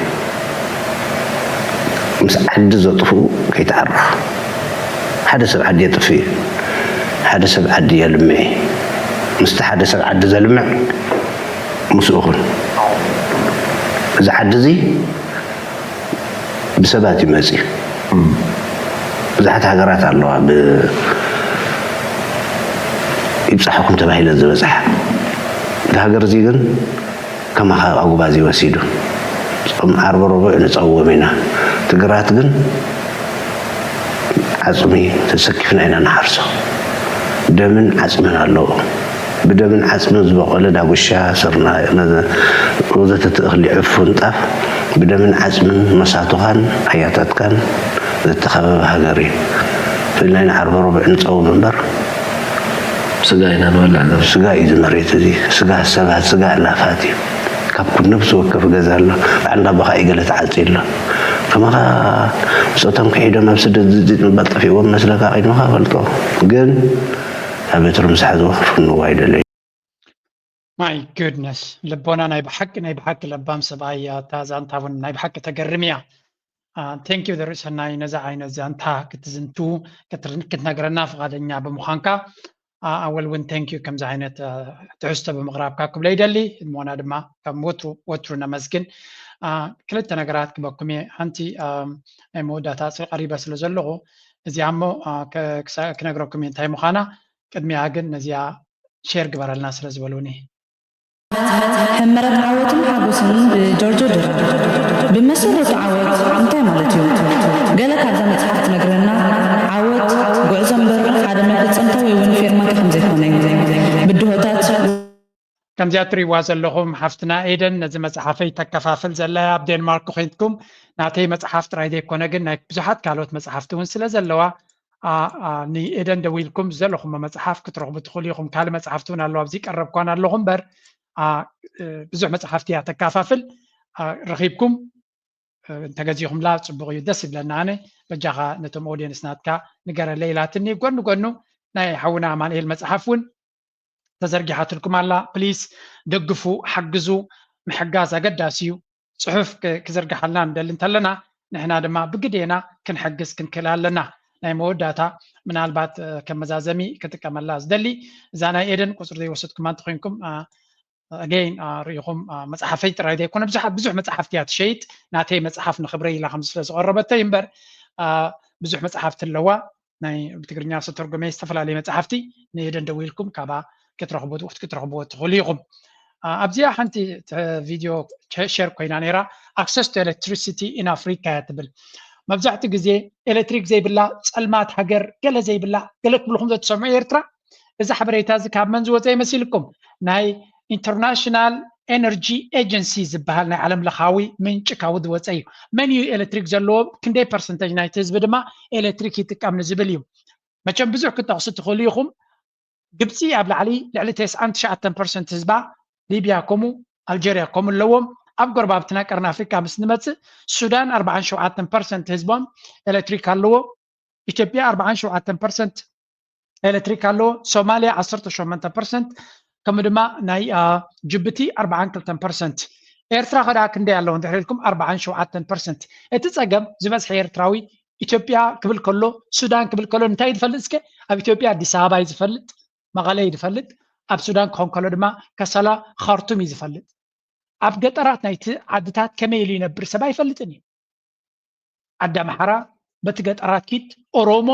ምስ ዓዲ ዘጥፍኡ ከይተዓርኽ። ሓደ ሰብ ዓዲ የጥፍእ እዩ። ሓደ ሰብ ዓዲ የልምዕ እዩ። ምስቲ ሓደ ሰብ ዓዲ ዘልምዕ ምስኡ ኩን። እዚ ዓዲ እዚ ብሰባት እዩ መፅዩ። ብዙሓት ሃገራት ኣለዋ ብ-፣ ይብፃሕኩም ተባሂለን ዝበፅሓ። እቲ ሃገር እዚ ግን ከማኻ ኣጉባዚ ወሲዱ። ጾም ዓርቢ ረቡዕ ንጸውም ኢና። እቲ ግራት ግን ዓጽሚ ተሰኪፍና ኢና ንሓርሶ። ደምን ዓጽምን ኣለዎ። ብደምን ዓጽምን ዝበቖለ ዳጉሻ፣ ስርናይ፣ መዘ-፣ ወዘተ እቲ እኽሊ ዕፉን ጣፍ ብደምን ዓጽምን መሳቱኻን ኣያታትካን ዝተኸበበ ሃገር እዩ። ፍልናይ ንዓርቢ ረቡዕ ንጸውም እምበር፣ ስጋ ኢና ንበልዕ ዘለና። ስጋ እዩ እዚ መሬት እዚ። ስጋ ሰባት፣ ስጋ ኣእላፋት እዩ። ካብ ኩሉ ነፍሲ ወከፍ ገዛ ኣሎ። በዓል እንዳባኻ እዩ ገለ ተዓጽዩ ኣሎ። ከማኻ ምስቶም ክሒዶም ኣብ ስደት ዝዚጥ ምባል ጠፊእዎም መስለካ ቅድመኻ ፈልጦ። ግን ኣብ በትሪ ምስ ሓዝዎ ክፍንዎ ኣይደለዩ። My goodness፣ ልቦና ናይ ብሓቂ፣ ናይ ብሓቂ ለባም ሰብኣይ እያ። እታ ዛንታ እውን ናይ ብሓቂ ተገርም እያ። ቴንክ ዩ ዘርኢ ሰናይ፣ ነዚ ዓይነት ዛንታ ክትዝንቱ፣ ክትር-፣ ክትነግረና ፍቓደኛ ብምዃንካ። ኣ-፣ ኣወል እውን ቴንክ ዩ ከምዚ ዓይነት፣ እ፣ ትሕዝቶ ብምቕራብካ ክብሎ ይደሊ። እሞና ድማ ከም ወትሩ፣ ወትሩ ነመስግን። ኣ፣ ክልተ ነገራት ክበኩም እየ። ሓንቲ፣ እ፣ ናይ መወዳእታ ስለ ቀሪበ ስለ ዘለኹ፣ እዚኣ እሞ፣ እ፣ ከ-፣ ክሳ-፣ ክነግረኩም እየ እንታይ ምዃና። ቅድሚያ ግን ነዚኣ ሼር ግበረልና ስለ ዝበሉኒ። ሕመረት ዓወትን ሓጎስን ብጆርጆ ድራር። ብመሰረቱ ዓወት እንታይ ማለት እዩ? ገለ ካብዛ መጽሓፍ ትነግረና፣ ዓወት ጉዕዞ እምበር ሓደ መፈጸምታ ወይ እውን ፌርማታ ከም ዘይኮነ እዩ። ብድሆታት ከምዚኣ ትርእይዋ ዘለኹም ሓፍትና ኤደን ነዚ መጽሓፈይ ተከፋፍል ዘላ እያ። ኣብ ዴንማርክ ኮይንኩም ናተይ መጽሓፍ ጥራይ ዘይኮነ ግን ናይ ብዙሓት ካልኦት መጽሓፍቲ እውን ስለ ዘለዋ፣ ኣ-፣ ኣ-፣ ንኤደን ደዊልኩም ዘለኹም መጽሓፍ ክትረኽቡ ትኽእሉ ኢኹም። ካልእ መጽሓፍቲ እውን ኣለዋ፣ ኣብዚ ቀረብኳን ኣለኹ እምበር፣ ኣ-፣ እ፣ ብዙሕ መጽሓፍቲ እያ ተካፋፍል። ኣ-፣ ረኺብኩም፣ እ፣ እንተገዚእኹምላ ጽቡቕ እዩ፣ ደስ ይብለና። ኣነ በጃኻ ነቶም ኦድየንስ ናትካ ንገረለይ ኢላትኒ። ጎኒ ጎኑ ናይ ሓውና ኣማኑኤል መጽሓፍ እውን ተዘርጊሓትልኩም ኣላ። ፕሊስ ደግፉ፣ ሓግዙ። ምሕጋዝ ኣገዳሲ እዩ። ጽሑፍ ክ-፣ ክዝርግሓልና ንደሊ እንተለና፣ ንሕና ድማ ብግዴና ክንሕግዝ ክንክእል ኣለና። ናይ መወዳእታ ምናልባት፣ እ፣ ከም መዛዘሚ ክጥቀመላ ዝደሊ፣ እዛ ናይ ኤደን ቁጽሪ ዘይወሰድኩማ እንተኾይንኩም፣ እ፣ ኣገይን፣ እ፣ ርኢኹም፣ እ፣ መጽሓፈይ ጥራይ ዘይኮነ፣ ብዙሓት፣ ብዙሕ መጽሓፍቲ እያ ትሸይጥ። ናተይ መጽሓፍ ንኽብረይ ኢላ ከምዚ ስለ ዝቐረበተይ እምበር፣ እ፣ ብዙሕ መጽሓፍቲ ኣለዋ። ናይ ብትግርኛ ዝተተርጎመ ዝተፈላለየ መጽሓፍቲ ንኤደን ደዊልኩም ካባ ክትረኽቡ፣ ክትረኽብዎ ትኽእሉ ኢኹም። ኣ-፣ ኣብዚኣ ሓንቲ ተ-፣ ቪድዮ ሸ-፣ ሸር ኮይና ነይራ። Access to electricity in Africa እያ ትብል። መብዛሕትኡ ግዜ ኤሌክትሪክ ዘይብላ ጸልማት ሃገር፣ ገለ ዘይብላ፣ ገለ ክብልኹም ዘትሰምዑ ኤርትራ። እዚ ሓበሬታ እዚ ካብ መን ዝወጸ ይመስልኩም? ናይ ኢንተርናሽናል ኤነርጂ ኤጀንሲ ዝበሃል ናይ ዓለም ለኻዊ ምንጪ ካብ ዝወጸ እዩ። መን እዩ ኤሌክትሪክ ዘለዎ፣ ክንደይ ፐርሰንተጅ ናይቲ ህዝቢ ድማ ኤሌክትሪክ ይጥቀም ንዝብል እዩ። መቸም ብዙሕ ክትጠቕሱ ትኽእሉ ኢኹም። ግብፂ ኣብ ላዕሊ ልዕሊ ተስዓን ትሽዓተን ፐርሰንት ህዝባ፣ ሊብያ ከምኡ፣ ኣልጀርያ ከምኡ ኣለዎም። ኣብ ጎረባብትና ቀርኒ ኣፍሪካ ምስ ንመፅእ፣ ሱዳን ኣርባዓን ሸውዓተን ፐርሰንት ህዝቦም ኤሌክትሪክ ኣለዎ። ኢትዮጵያ ኣርባዓን ሸውዓተን ፐርሰንት ኤሌክትሪክ ኣለዎ። ሶማልያ ዓሰርተ ሸሞንተ ፐርሰንት፣ ከምኡ ድማ ናይ ጅቡቲ ኣርባዓን ክልተን ፐርሰንት። ኤርትራ ከ ደኣ ክንደይ ኣለዎ እንድሕር ኢልኩም፣ ኣርባዓን ሸውዓተን ፐርሰንት። እቲ ፀገም ዝበዝሐ ኤርትራዊ ኢትዮጵያ ክብል ከሎ፣ ሱዳን ክብል ከሎ እንታይ እዩ ዝፈልጥ እስከ? ኣብ ኢትዮጵያ ኣዲስ ኣበባ እዩ ዝፈልጥ፣ መቐለ እዩ ዝፈልጥ። ኣብ ሱዳን ክኾን ከሎ ድማ ከሰላ፣ ካርቱም እዩ ዝፈልጥ። ኣብ ገጠራት ናይቲ ዓድታት ከመይ ኢሉ ይነብር ሰብ ኣይፈልጥን እዩ። ዓዲ ኣምሓራ በቲ ገጠራት ኪድ፣ ኦሮሞ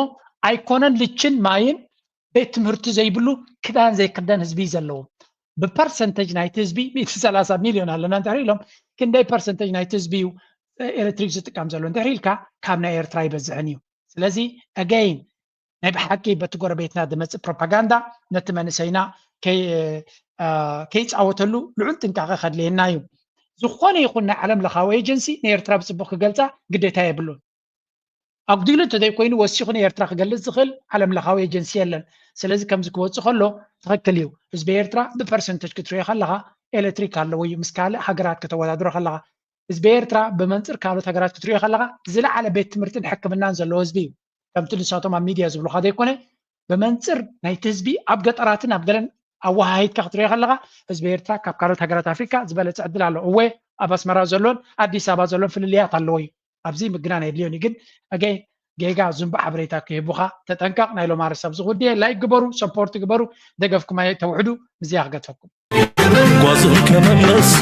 ኣይኮነን ልችን ማይን ቤት ትምህርቲ ዘይብሉ፣ ክዳን ዘይክደን ህዝቢ እዩ ዘለዎ። ብፐርሰንተጅ ናይቲ ህዝቢ ሚእቲ ሰላሳ ሚልዮን ኣለና እንድሕር ኢሎም፣ ክንደይ ፐርሰንተጅ ናይቲ ህዝቢ እዩ ኤሌክትሪክ ዝጥቀም ዘሎ እንድሕር ኢልካ፣ ካብ ናይ ኤርትራ ኣይበዝሕን እዩ። ስለዚ ኣገይን ናይ ብሓቂ በቲ ጎረቤትና ዝመፅእ ፕሮፓጋንዳ ነቲ መንእሰይና ከይፃወተሉ ልዑል ጥንቃቐ ከድልየና እዩ። ዝኾነ ይኹን ናይ ዓለም ለኻዊ ኤጀንሲ ንኤርትራ ብፅቡቕ ክገልፃ ግዴታ የብሉን። ኣጉዲሉ እንተዘይኮይኑ ወሲኹ ንኤርትራ ክገልፅ ዝኽእል ዓለም ለኻዊ ኤጀንሲ የለን። ስለዚ ከምዚ ክወፅእ ከሎ ትኽክል እዩ። ህዝቢ ኤርትራ ብፐርሰንተጅ ክትሪኦ ከለኻ ኤሌክትሪክ ኣለዎ እዩ፣ ምስ ካልእ ሃገራት ከተወዳድሮ ከለኻ። ህዝቢ ኤርትራ ብመንፅር ካልኦት ሃገራት ክትሪኦ ከለኻ ዝለዓለ ቤት ትምህርትን ሕክምናን ዘለዎ ህዝቢ እዩ። ከምቲ ንሳቶም ኣብ ሚድያ ዝብሉኻ ዘይኮነ፣ ብመንፅር ናይቲ ህዝቢ ኣብ ገጠራትን ኣብ ገለን ኣወሃሂድካ ክትሪኦ ከለኻ፣ ህዝቢ ኤርትራ ካብ ካልኦት ሃገራት ኣፍሪካ ዝበለፀ ዕድል ኣሎ። እወ፣ ኣብ ኣስመራ ዘሎን ኣዲስ ኣበባ ዘሎን ፍልልያት ኣለዎ እዩ። ኣብዚ ምግናን የድልዮን እዩ። ግን ኣገ ጌጋ ዝንቡ ሓበሬታ ክህቡኻ ተጠንቀቕ። ናይ ሎም ኣርስ ኣብዚ ጉዳይ ላይክ ግበሩ፣ ሰፖርት ግበሩ፣ ደገፍኩም ኣይተውሕዱ። ምስዚኣ ክገድፈኩም። ጓዝን ከመመሳ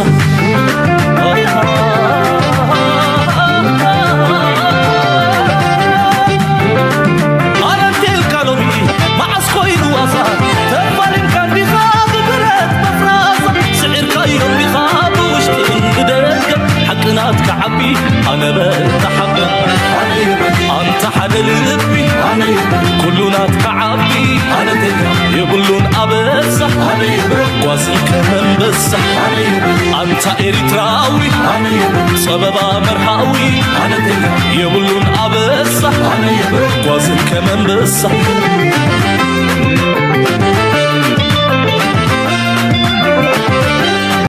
ኣረንቴልካ ሎሚ መዓስ ኮይኑ ዋሳ? ተፋሊምካ እንዲኻ ብብረት መፍራሳ? ስዒርካዮ እንዲኻ ብውሽጥን ብደገ? ሓቂ ናትካ ዓቢ ኣነ በታ ሓቂ ኣንታ ሓደ ልቢ ኩሉ ናትካ ዓቢ የብሉን ኣበሳ ጓዝን ከመንበሳ ኣንታ ኤሪትራዊ ጸበባ መርሃዊ የብሉን ኣበሳ ጓዝን ከመንበሳ